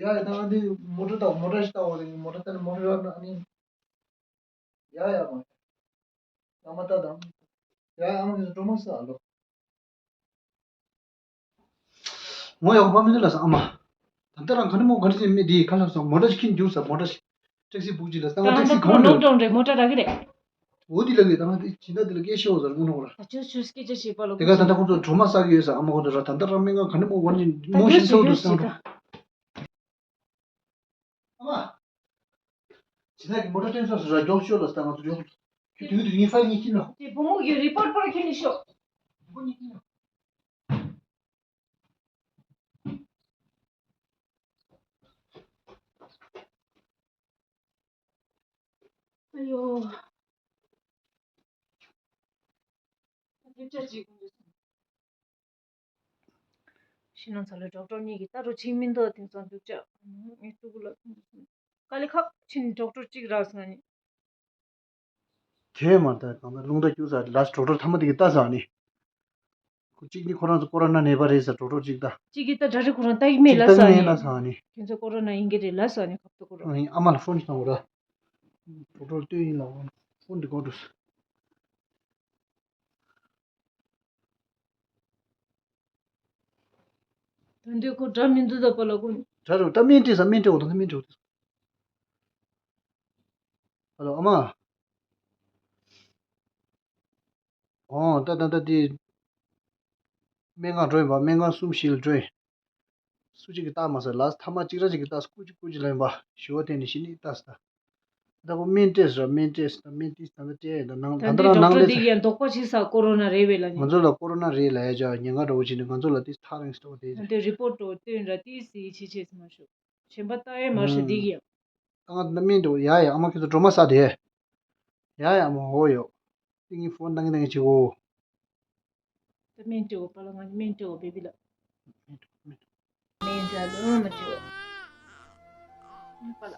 ཡ་ཡ་ད་ང་འདི་མོ་ཊ་ལྟ་མོ་ཊ་ཞིག་ལྟ་བ་རེད། མོ་ཊ་ལྟ་ནི་མོ་ཊ་རག་ན་ཨ་ནི། ཡ་ཡ་མ། ཨ་མ་ལྟ་དང་། ཡ་ཡ་ཨ་མ་གིས་སྒྲོལ་མ་ཟ་ལོ། ངོ་ཡག་པོ་མི་འདུག་ལ་ས་ཨ་མ། ད་ལྟ་རང་ག་ནས་མོ་ག་ནས་ཅན་མི་འདིའི་ཁ་ལབ་སོང་མོ་ཊ་ཞིག་ཁྱིན་རྒྱུག་ས་མོ་ཊ་ཞིག་ཊེག་སི་བུག་ཅིག་ལ་ས་ང་ཊེག་སི་གང་འགྲོ། ལོག་འགྲོ་རེད་མོ་ཊ་རག་གི་རེད། འོ་འདི་ལ་གི་ད་ང་དེ་ཇི་ལྟར་འདི་ལ་སྐད་ཤེས་འོ་ཟེར་དངོས་གནས་ཁོ་ར། ད་ཆོས་ཆོས་སྐད་ཆ་བཤད་པ་ལ་དེ་ག་ད་ལྟ་ཁོ་ཚོ་སྒྲོལ་མ་ཟ་གི་ཡོད་ས་ཨ་མ་ཁོ་ཚོ་ར། ད་ལྟ་རང་སྨན་ཁང་ག་ནས་མོ་ག་ནས་ཅན་མོ་ཤི་སོང་འདུག་ས་འགྲོ། ཨ་མ། ཇི་ལྟར་གྱི་མོ་ཊ་སྟོན་ས་སུ་ར་མགྱོགས་ཤོས་ལ་ས་ང་ཚོ་མགྱོགས། ཁྱོད་དུས་དུས་ངའི་ཕ་ཡི་ངའི་ཁྱིམ་ལ། དེ་བུ་མོ་གི་རི་པོར་པོར་ཁྱེར་ནས་ཤོག་བུ་མོ་ངའི་ཁྱིམ་ལ། ཨ་ཡོ། ཁྱེད་ཅག་ཅིག་ཕྱི་ནང་ཚ་ལོ་ཌོག་ཊར་གཉིས་ཀྱིས་ལྟ་རུ་ཕྱིན་མི་འདུག་དེང་སང་སྡུག་ཅག་ངའི་ཕྲུ་གུ་ལ་དཀའ་ལས་ཁག་ཕྱིན་ཌོག་ཊར་གཅིག་རག་སོང་ནི། དེ་མ་ལྟ་གང་ལྟར་རླུང་རྟ་སྐྱུག་ས་ལ་ཌོག་ཊར་ཐ་མ་དེ་གིས་ལྟ་ས་ནི། ཁོ་གཅིག་ནི་ཁོ་རང་ཚོ་ཀོ་རོ་ན་ནད་པ་རེད་ཟེར་ཌོག་ཊར་གཅིག་ལྟ། གཅིག་གིས་ད་ཌ་རེག་ཁོ་རང་ལྟ་གི་མེད་ལ་ས་ནི། ལྟ་གི་མེད་ལ་ས་ནི། ཁྱོད་ཚོ་ཀོ་རོ་ན་ཡིན་གྱི་རེད་ལ་ས་ནི་ཁབ་ཏུ་ཀོ་རོ། ཨ་ཡིན་ཨ་མ་ལ་ཕོན་བཏང་དགོས་ར། ཌོག་ཊར་ལྟོས་ཡིན་ལ་ཕོན་འདི་གོ་འགྲོ། ད་འདི་ཁོ་དགྲ་མི་འདུག་ད་པ་ལ་ཁོ། དགྲ་རུ་ད་སྨན་སྤྲད་ས་སྨན་སྤྲད་འོ་ད་སྨན་སྤྲད་འོ་ད། ཧ་ལོ་ཨ་མ། ཨོ་ད་ད་ད་དེ། སྨན་ཁང་འགྲོ་ཡིན་པ་སྨན་ཁང་གསུམ་བཞི་ལ་འགྲོ་ཡིན། སུ་གཅིག་གིས་བལྟ་མ་ཟེར་ལ་ཐ་མ་གཅིག་ར་གཅིག་གིས་བལྟ་སྐུ་གཅིག་སྐུ་གཅིག་ལ་ཡིན་པ་ཞི་བ་བརྟན་ནས་ཤི་ནི་བལྟ་ཟེར་ད། ད་ཁོ་སྨན་སྤྲད་ཟེར་སྨན་སྤྲད་ཟེར་སྨན་ཏིས་ད་ད་སྤྲད་ཡིན་ད་ནང་ད་ད་འདི་རང་ཌོག་ཊར་ནང་ལས་འདི་ཀྱང་དོགས་པ་བྱེད་ས་ཀོ་རོ་ན་རེད་བས་ལ་ང་ཚོ་ལ་ཀོ་རོ་ན་རེད་ལ་ཡ་ཅག་ཉེན་ཁ་འདྲ་བོ་བྱས་ནས་ང་ཚོ་ལ་ཏིས་ཐག་རིང་སོ་དེ། ད་འདི་རི་པོར་ཊོ་སྟོན་ར་ཏིས་སི་ཆེ་ཆེ་སི་མ་ཤོག་གཞན་པ་ལྟ་ཡས་མ་ཤོག་འདི་ཀྱང་། ད་ང་ད་སྨན་འདྲ་བོ་ཡ་ཡ་ཨ་མ་ཁྱེད་ཚོ་སྒྲོལ་མ་ཟ་དེ། ཡ་ཡ་ཨ་མ་འོ་ཡོ། ཏིས་ངའི་ཕོན་བཏང་གི་བཏང་གི་བྱེད་གོ། ད་སྨན་སྤྲད་འོ་པ་ལ་ང་ནི་སྨན་སྤྲད་འོ་བེ་བི་ལ། སྨན་སྤྲད་ལོ་མ་སྤྲད་འོ། པ་ལ།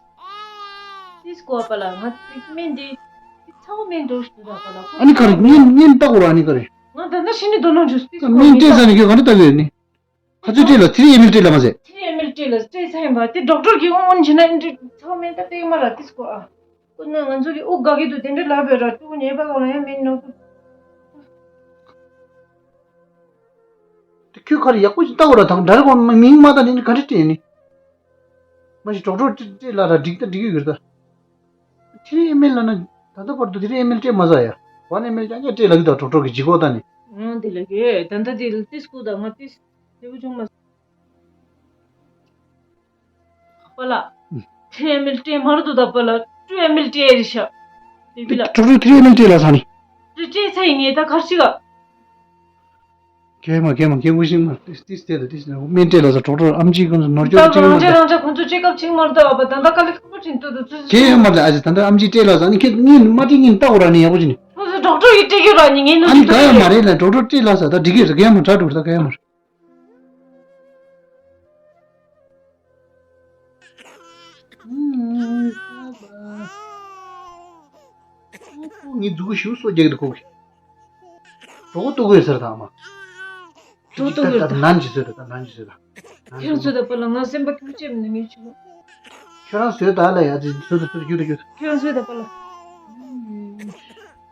ཏིས་ཀོ་པ་ལ་ང་ཏིས་སྨན་འདི། ཏིས་ཚ་བོ་སྨན་འགྲོ་ཞུ་ད་པ་ལ་ཁོ། ཨ་ནི་ག་རེ་ཉིན་ཉིན་ལྟ་གོ་ར་ཨ་ནི་ག་རེ། ང་ད་ལྟ་ཤི་ནི་དོ་སྣང་བྱུང་ཏིས་ཀོ་སྨན་སྤྲད་ས་ནི་ཁྱོད་ག་འདྲ་ལྟ་གི་ཡོད་ནི། ག་ཚོད་སྤྲད་ལ་ཐི་རི་ཨེམ་ཨེལ་སྤྲད་ལ་མ་ཟད། ཐི་རི་ཨེམ་ཨེལ་སྤྲད་ལ་སྤྲད་ཚ་ཡིན་པ་དེ་ཌོག་ཊར་གྱིས་དབང་བྱས་ན་ཨེམ་སྤྲད་ཚ་བོ་སྨན་ད་སྤྲད་མ་ར་ཏིས་ཀོ་ཨ། ཁོ་ན་ང་ཚོ་གི་དབུགས་དགའ་གི་འདུག་དེ་འདྲ་ལབ་པའི་ར་ཕྲུ་གུ་ཉེས་པ་གང་ལ་ཡང་མིན་ནོ། དེ་ཁྱོད་ཁ་རེ་ཡག་པོ་ཞིག་ལྟ་གོ་ར་དང་འདྲ་རེ་གོ་མིང་མ་ལྟ་ནས་ནི་ག་འདྲ་སྤྲད་ནི། མ་གཞི་ཌོག་ཊར་སྤྲད་ལ་ར་འགྲིག་ད་འགྲིག་གི་ཡོད་ད། ཐི་རི་ཨེམ་ཨེལ་ལ་ན་ད་ལྟ་བར་དུ་ཐི་རི་ཨེམ་ཨེལ་སྤྲད་མ་ཟ་ཡ། ཝན་ཨེམ་ཨེལ་རྐྱང་རྐྱང་སྤྲད་ལ་གི་ད་ཌོག་ཊར་གི་ལྗིད་ཁོག་ད་ནི། ཨང་དེ་ལ་གི་ད་ལྟ་དེ་ལ་ཏིས་ཀོ་ད་ང་ཏིས་དེ་བུ་ཆུང་མ། པ་ལ། ཐི་རི་ཨེམ་ཨེལ་སྤྲད་མར་འདུག་ད་པ་ལ་ཊུ་ཨེམ་ཨེལ་སྤྲད་རེད་ཤག་དེ་བི་ལ། ཊུ་ཊུ་ཐི་རི་ཨེམ་ཨེལ་སྤྲད་ལ་ས་ནི། ཊུ་སྤྲད་ཚ་ཡིན་ངེས་ད་གར་ཞིག་ག་གས་མ་གས་མ་གས་བུ་ཤིང་མ་ཏིས་ཏིས་ཏེ་ད་ཏིས་ན་སྨན་སྤྲད་ལ་ས་ཌོག་ཊར་ཨམ་ཆི་ཁོང་ཚོ་ནོར་ད་སྐྱོར་ཅིག་རང་མ་ཅག་རང་ཅག་ཁོང་ཚོ་ཅེ་ཀབ་ཅིག་མར་ད་བ་ད་ད་དཀའ་ལས་ཁག་པོ་ཅིག་འདུག་ད་ཚོད་གས་ཡོད་མ་ད་ཨ་ཅེ་ད་ད་ཨམ་ཆི་སྤྲད་ལ་ས་ནི་ཁྱེད་ཉིན་མ་སྤྲད་ཉིན་ལྟ་གོ་ར་ནི་ཡག་པོ་ཅིག་ནི། ཁོང་ཚོ་ཌོག་ཊར་ཡིས་སྤྲད་རྒྱུ་ར་ནི་ངས་ནོར་ཨ་ནི་ག་ཡོད་མ་རེད་ལ་ཌོག་ཊར་སྤྲད་ལ་ས་ད་འགྲིག་གི་རེད་གས་མ་ད་འགྲོ་རེད་ད་གས་མ་རེད། ངའི་མཛུ་གུ་ཞིག་སོ་རྒྱག་གི་འདུག་ཁོ་གིས། གྲོགས་པོ་ལྟོ་གོས་ཟེར་དང་མ། གྲོགས་ལྟོ་གོས་ད་ད་ནན་ཅི་ཟེར་ད་ད་ནན་ཅི་ཟེར་ད། ཁྱོད་ཚོ་ད་པ་ལ་ང་སེམས་པ་ཁྱོད་ཅེས་མི་ངེས་ཆུ། ཁྱོད་རང་བཟོས་ད་ལ་ཡ་ཅི་བཟོས་ད་བཟོས་ད་རྒྱུ་ད་རྒྱུ་ད། ཁྱོད་རང་བཟོས་ད་པ་ལ།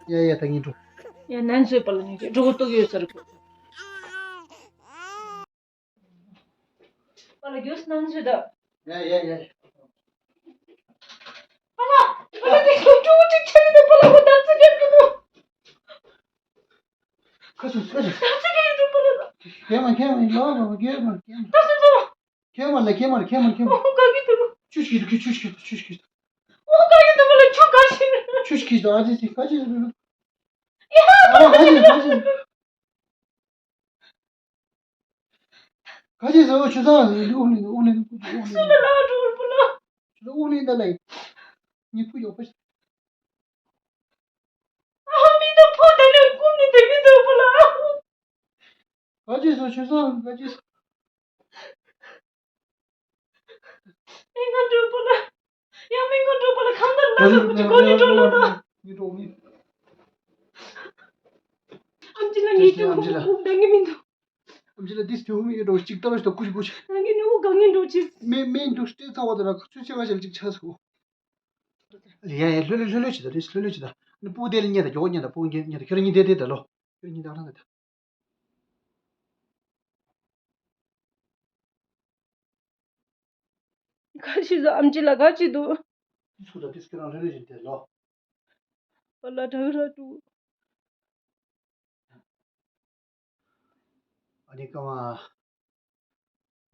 ཡ་ཡ་ད་ངས་འགྲོ། ཡ་ནན་བཟོས་པ་ལ་ངས་གྲོགས་པོ་ལྟོ་གོས་ཟེར་ཁོ། པ་ལ་རྒྱུས་སྣང་ཚོད་ད། ཡ་ཡ་ཡ། པ་ལ། པ་ལ་དེ་ཁྱོད་ཅུང་ཅིག་ཆ་རེ་ད་པ་ལ་ཁོ་ད་ཚ་རྒྱག་གི་འདུག་ཁ་སུ་ཁ་སུ། ད་ཚ་རྒྱག་གི་འདུག་པ་ལ་ད། ཁྱེད་མ་ཁྱེད་མ་ཡིན་ལོ་མ་ཁྱེད་མ་ཁྱེད་མ། ད་སུ་ཚ་བ། ཁྱེད་མ་ལ་ཁྱེད་མ་ལ་ཁྱེད་མ་ཁྱེད་མ། ཨོ་ག་གི་འདུག་ཆུ་ཤི་འདུག་ཆུ་ཤི་འདུག་ཆུ་ཤི་འདུག་ཨོ་ག་གི་འདུག་པ་ལ་ཆུ་ག་ཤི་འདུག་ཆུ་ཤི་འདུག་ཨ་ཅེ་ཅེ་ཁ་ཅེ་ཟེར་འདུག་ཡ་ཨ་ཁ་ཅེ་ཁ་ཅེ། ག་ཅི་ཟེར་བ་ཆུ་ཚང་ཟེར་འདི་དབུགས་ལེན་དབུགས་ལེན་དབུགས་ལེན། སུ་ལ་ལ་འགྲོ་བུ་ལ། ཆུ་ཚང་དབུགས་ལེན་ད་ལ་ཡིན། ངས་ཕུ་ཡོག་པ། ཨ་མི་འདུག་ཕོ་དེ་ནས་ཀུན་ནས་དེ་མི་འདུག་བུ་ལ། ག་ཅི་ཟེར་ཆུ་ཚང་ག་ཅི་ཟེར། ཨེ་ང་འགྲོ་བུ་ལ། ཡང་མི་ང་འགྲོ་བུ་ལ་ཁང་ད་ལ་ལ་ཀུ་ཅི་གོ་ནི་འགྲོ་ལ་ད། ངས་འགྲོ་ངས། ཨམ་ཅི་ལ་ངས་ཀྱང་ཨམ་ཅི་ལ། ཁུག་ཁུག་འདང་གི་མི་འདུག་ཨམ་ཅི་ལ་ཏིས་ཁྱོད་ཧུ་མི་ཡོད་འགྲོ་གཅིག་ལྟ་རོགས་ཞིག་ད་ཀུ་ཅི་ཀུ་ཅི། ང་གི་ནི་འུ་གང་ངན་འགྲོ་ཆེ། མེ་མེ་འདུག་སྟེ་ཚ་བ་དེ་ལ་ཚུལ་ཆེ་བ་ཞིག་ལ་ཅིག་ཆགས་སོ། ཡ་ཡ་ལྷོད་ལྷོད་ལྷོད་ལྷོད་བྱེད་ད་ཏིས་ལྷོད་ལྷོད་བྱེད་ད། ནི་སྤུ་གུ་དེ་ལ་ཉལ་ད་མགྱོགས་ཉལ་ད་སྤུ་གུ་ཉལ་ཉལ་ད་ཁྱོད་རང་གཉིས་དེ་དེ་ལོ། ཁྱོད་རང་གཉིས་ད་རང་ད་ད། ག་ཤི་ཟ་ཨམ་ཅི་ལ་ག་ཅི་འདུག་སུ་ད་ཏིས་ཁྱོད་རང་ལྷོད་ལྷོད་བྱེད་དེ་ལོ། པ་ལ་དྲག་ར་ཏུ། ཨ་ནི་ཀ་མ།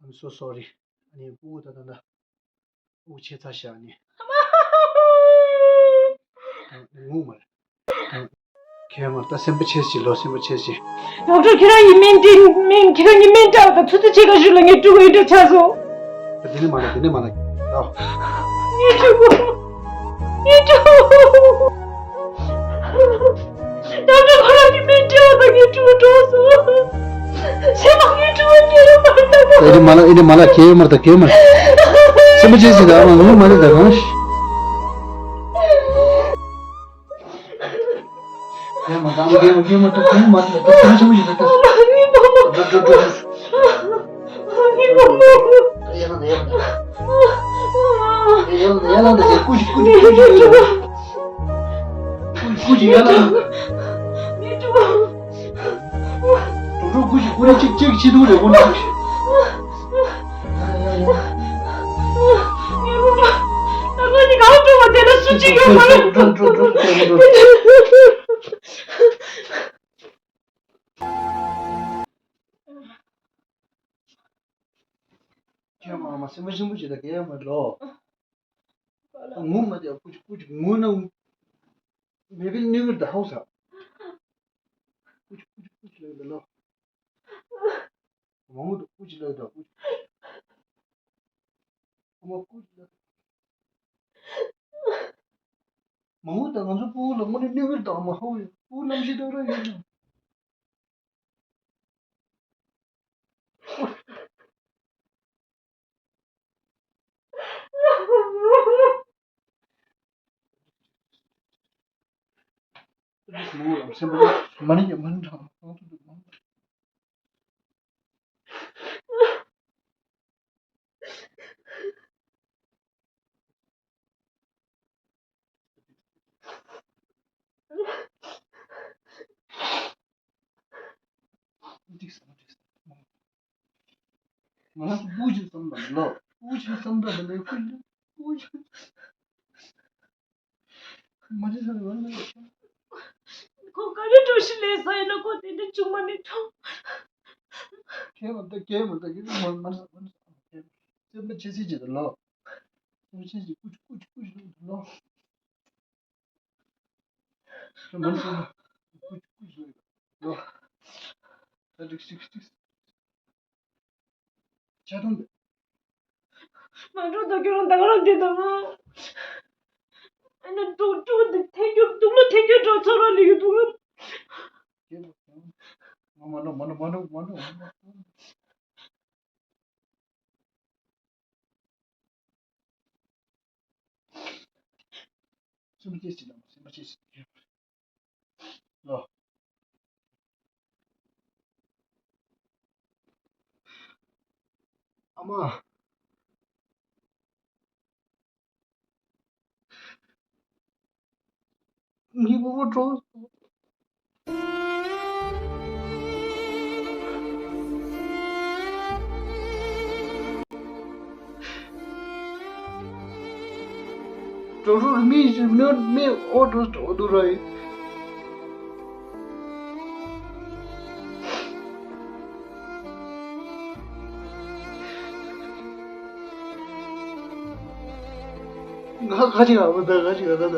I'm so sorry. ཨ་ནི་སྤུ་གུ་ད་ད་ད། སྤུ་གུ་ཆེ་ཚ་ཤག་ཨ་ནི། ངུ་མ་རེད། ཁྱེད་མ་ད་སེམས་པ་ཆེ་ཞིག་ལོ་སེམས་པ་ཆེ་ཞིག་ཌོག་ཊར་ཁྱེད་རང་ཡིན་མིན་དྲིན་མིན་ཁྱེད་རང་ཡིན་མིན་དྲག་ད་ཚུ་ཚུ་ཆེ་ག་ཞུ་ལ་ངས་ཕྲུ་གུ་ཡིན་འདྲ་ཆགས་སོང་། དེ་ནས་མ་ལ་དེ་ནས་མ་ལ། ངའི་ཕྲུ་གུ། ངའི་ཕྲུ་གུ། ཌོག་ཊར་ཁོ་རང་གིས་སྨན་སྤྲད་པ་དང་ངའི་ཕྲུ་གུ་གྲོངས་སོང་། སེམས་པ་ངའི་ཕྲུ་གུ་སྐྱེ་རུ་མ་ལྟ་བ། ཨེ་དེ་མ་ལ་ཨེ་དེ་མ་ལ་གེ་མར་ད་གེ་མར། སེམས་པ་ཅན་ཞིག་ད་མ་ངུ་མ་ལ་ད་གང་ཞིག་ཡ་མ་ད་ཨམ་རྒན་མ་རྒན་མ་ད་ཁོང་མ་ད་ད་ཁོང་ཆུང་ཞིག་ད་ད། འགྲོ་འགྲོ་འགྲོ། ཡ་ལ་ད་ཡ་ལ་ད། ཡ་ལ་ད་ཡ་ལ་ད་ཟེར་ཀུ་ཅི་ཀུ་ཅི་ཀུ་ཅི་ཀུ་ཅི་ཀུ་ཅི་ཡ་ལ་ད། འགྲོ་འགྲོ་ཀུ་ཅི་ཀུ་རེ་ཅིག་ཅིག་ཅི་དུ་རེ་ཀུ་ཅི། ད་ཁོང་གི་གང་འགྲོ་བ་དེ་ལ་སུ་ཅིག་ཡོད་མ་རེད། འགྲོ་འགྲོ་འགྲོ་འགྲོ་འགྲོ། ཁྱོད་མ་མ་སེམས་པ་ཆེན་པོ་བྱེད་ད་གས་མ་ལོ། ངུ་མ་དེ་ཀུ་ཅི་ཀུ་ཅི་ངུ་ན་མེ་བིལ་ནི་གིར་ད་ཧའོ་ས། ཀུ་ཅི་ཀུ་ཅི་ཀུ་ཅི་ལོ་ད་ལོ། མ་ངུ་ད་ཀུ་ཅི་ལོ་ད་ཀུ་ཅི། ཨ་མ་ཀུ་ཅི་ལོ། མ་ངུ་ད་ང་ཚོ་སྤུ་གུ་ལ་དངོས་གནས་གནོད་གི་རེད་ད། ཨ་མ་ཧོ་ཡ་སྤུ་གུ་རྣམ་ཤེས་དང་ར་ཡོད་ན། མ་ནི་མ་ནི། ང་རང་ཚོ་སྤུ་གུ་ཅིག་བསམ་པ་ལོ། སྤུ་གུ་ཅིག་བསམ་པ་ལོ། སྤུ་གུ་ཅིག་མ་རེད་ཟེར་བ་ལ། ཁོ་ག་རེ་འགྲོ་ཤི་ལས་ས་ཡིན་ན་ཁོ་དེ་འདྲ་བྱུང་མ་ནི་ཐོང་། ཁྱེད་མ་ལྟ་ཁྱེད་མ་ལྟ་ཁྱེད་མ་མ་ཟ་མ་ཟ། སེམས་པ་ཆེ་སེ་བྱེད་དང་ལོ། སེམས་པ་ཆེ་སེ་ཀུ་ཅི་ཀུ་ཅི་ཀུ་ཅི་ལོ། སེམས་པ་ཆེ་སེ་ཀུ་ཅི་ཀུ་ཅི་ལོ། ད་ཅིག་ཅིག་ཅིག་ཆ་ཐུང་དེ། མ་འགྲོ་ད་ཁྱོད་རང་ད་ག་རང་དེ་དང་། ཨ་ནི་འགྲོ་འགྲོ་དེ་ཐེ་རྒྱུ་དུག་ལོ་ཐེ་རྒྱུ་འགྲོ་ཚོར་བ་ལི་ཡོད་དུ། མ་འགྲོ་མ་འགྲོ་མ་འགྲོ་མ་འགྲོ། སེམས་ཅན་ཞིག་དང་སེམས་ཅན་ཞིག་ལོ། ཨ་མ། ངའི་བུ་མོ་གྲོངས་སོང་། གྲོགས་རོགས་མི་ཞིག་མི་མི་ཨོ་གྲོགས་གྲོགས་འདུག་ར་ཡིན། ང་ཁ་ཅིག་ཨ་མ་ད་ཁ་ཅིག་ཨ་ད་ད།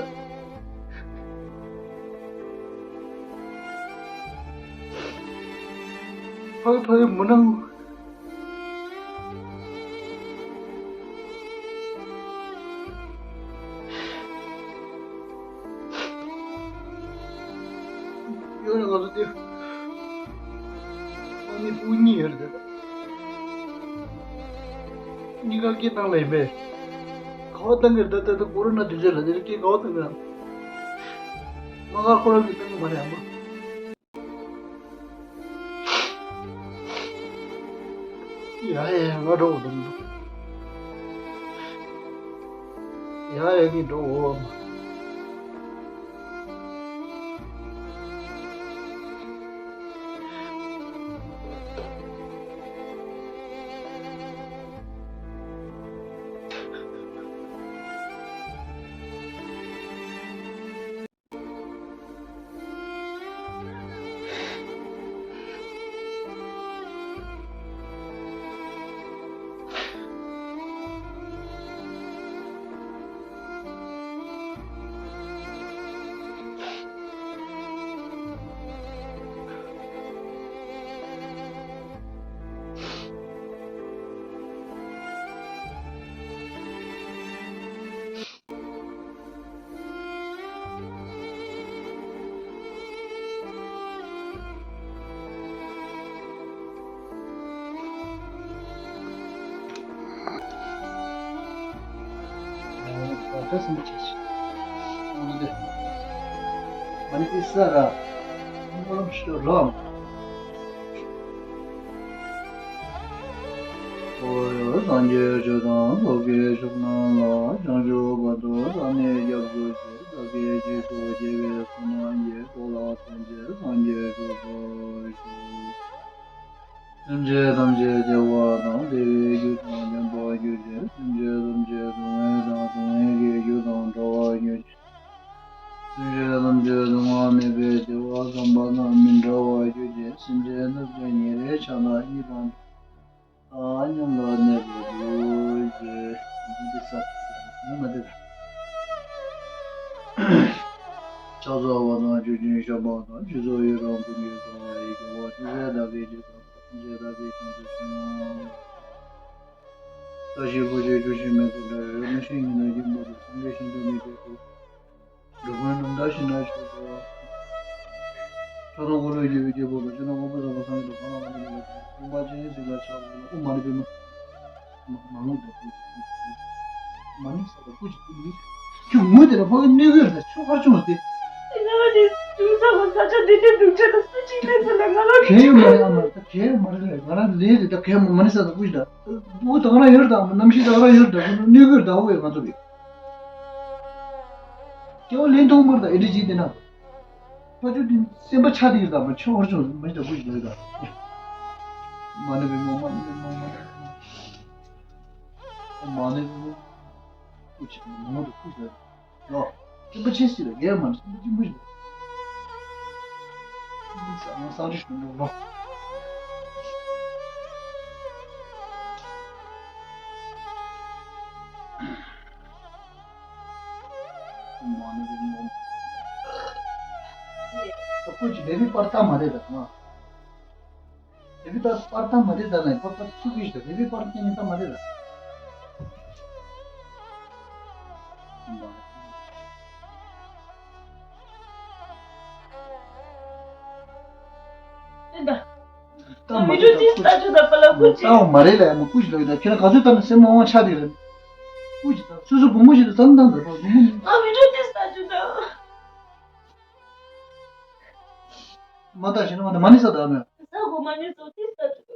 ཕ་གི་ཕ་གི་མུ་ནང་། ངའི་སྤུན་གཉིས་ཡོད་རེད། གཉིས་ཀ་སྐད་བཏང་ལ་ཡིན་པས། ག་བ་བཏང་གི་རེད། ད་ད་ད་ཀོ་རོ་ན་དུས་ཚོད་ལ་དེར་སྐད་ག་བ་བཏང་གི་རེད། མ་ག་ཁོ་རང་གིས་བཏང་གི་མ་རེད་ཨ་མ། ཡ་ཡ་ང་འགྲོ་འོ་དུམ་དུམ། ཡ་ཡ་ངས་འགྲོ་འོ་ཨ་མ། ཁོ་བོས་སངས་རྒྱས་ཆོས་དང་ཐོབ་པའི་ཕྱོགས་རྣམས་ལ་བྱང་ཆུབ་བར་དུ་བདག་ནི་སྐྱབས་སུ་མཆི། བདག་གིས་ཅི་ཕྱོགས་དགེ་བའི་བསོད་ནམས་ཀྱིས། ཚོགས་ལ་ཕྱིན་ཆད་སངས་རྒྱས་འགྲུབ་པར་ཤོག་སེམས་ཅན་ཐམས་ཅད་བདེ་བ་དང་བདེ་བའི་རྒྱུ་དང་ལྡན་པར་གྱུར་ཅིག་སེམས་ཅན་ཐམས་ཅད་སྡུག་བསྔལ་དང་སྡུག་བསྔལ་གྱི་རྒྱུ་དང་བྲལ་བར་གྱུར་ཅིག་སེམས་ཅན་ཐམས་ཅད་སྡུག་བསྔལ་མེད་པའི་བདེ་བ་བསམ་པ་དང་མི་འབྲལ་བར་གྱུར་ཅིག་སེམས་ཅན་ཐམས་ཅད་ཉེ་རིང་ཆགས་སྡང་གཉིས་དང་། ཨ་མཉམ་ལ་གནས་པར་གྱུར་ཅིག་འདི་ས་ངོ་མ་འདི་ལ། ཕྱག་འཚལ་བ་དང་མཆོད་ཅིང་བཤགས་པ་དང་། སྤྱི་གཙུག་ཡི་རང་ཀུན་གྱི་གསང་བ་ཡི། རྒྱལ་བ་ཐམས་ཅད་བདག་གིས་ཇི་ལྟར་བསྐང་། ཐམས་ཅད་བདག་གིས་ཀྱང་དེ་བཞིན་གནང་། བཀྲ་ཤིས་བདེ་ཆེན་འཁྱུག་ཤིང་མེ་ཏོག་འདྲ། རིན་པོ་ཆེའི་ཉི་ཟླ་རྒྱན་པོ་འདྲ། སེང་གེ་ཤིང་རྟ་མི་བདེ་ཁོ། འགྲོ་མགོན་རྣམ་དག་ཤིང་རྟ་མཆོག་འདྲ། ཕྱག་དང་འཁོར་ལོས་སྒྱུར་བའི་རྒྱལ་པོ་འདྲ། སྤྱན་དང་དབང་པོ་རྫོགས་པ་སངས་རྒྱས་འདྲ། གང་ལ་གང་འདུལ་མེད་པ། སྟོང་པ་ཆེན་ཡེ་ཤེས་ལ་ཆགས་པ་ལ། ཨོཾ་མ་ཎི་པདྨེ། མ་ངུ་འདྲ། མ་ཎི་ས་དང་སྐུ་གཅིག་ཏུ་མི། ཁྱོད་ངུ་དེ་ལ་ཕ་གི་གནོད་གི་རེད། ད་ཆོ་གར་བྱུང་བ་དེ། ང་ལ་དེ་དུས་ཚོད་ལ་ས་ཆ་འདི་དེ་སྡུག་ཆ་དང་སུ་གཅིག་ལས་ཚོད་ལ་ང་ལ་གལ་ཡོད་མ་རེད། ཨ་མ་ད་གལ་ཡོད་མ་རེད་ལས། ང་རང་ལས་རེད། ད་གལ་མ་མ་ཎི་ས་དང་སྐུ་གཅིག་ད། བུ་ད་ང་རང་ཡོད་རེད། ད་རྣམ་ཤེས་ད་ང་རང་ཡོད་རེད། ད་གནོད་གི་རེད། ད་འོ་ཡ་ང་ཚོ་གི་སྐྱེ་བ་ལེན་ཐུབ་མ་རེད། ད་ཨེ་འདྲ་བྱས་བསྡད་ན། ཕ་ཆུ་དེ་སེམས་པ་ཆགས་དེ་ཡོད་དམ་པ་ཆོ་བར་ཆུ་མི་ད་ཀུ་ཞིག་ལོས་ད། མ་ཎི་བི་མོ་མ་ཎི་བི་མོ་མ་ཎི་བི་མོ། མ་ཎི་བི་མོ། ཀུ་ཅི་མོ་དུ་ཀུ་ཞིག་ལོ། སེམས་པ་ཆེ་སི་ལ་རྒྱལ་མ་ཎི་སེམས་པ་ཆེན་པོ་ཞིག་ལ། སེམས་པ་སངས་རྒྱས་ཞུ་འགྲོ་ལོ། མ་ཎི་བི་མོ། ད་ཀུ་ཅི་ལེ་བི་པར་ཏ་མ་རེད་ད་ང་། ལེ་བི་ཏ་པར་ཏ་མ་རེད་ད་ན་པར་ཏ་ཚུགས་ཀྱི་ཞིག་ད་ལེ་བི་པར་ཏ་ནི་ཏ་མ་རེད་ད། ད་མ་རེད་ད་ཀུ་ཅི། ད་མ་རེད་ལ་ཡ་མ་ཀུ་ཅི་ལོ་ཡིན་ད་ཁྱེད་རང་ག་ཚོད་ལྟར་ན་སེམས་མ་དབང་ཆགས་དེ་རེད། ཀུ་ཅི་ད་སོ་སོ་བུ་མོ་ཞིག་ད་ཙམ་དང་ད་བུ་མོ་ནི། ཨ་མི་འགྲོ་དེ་ས་ཅུ་ད། མ་ད་ཞིག་ན་མ་ད་མ་ནི་ས་ད་མེད། ས་གོ་མ་ནི་ཙོ་ཏི་ས་ཅུ་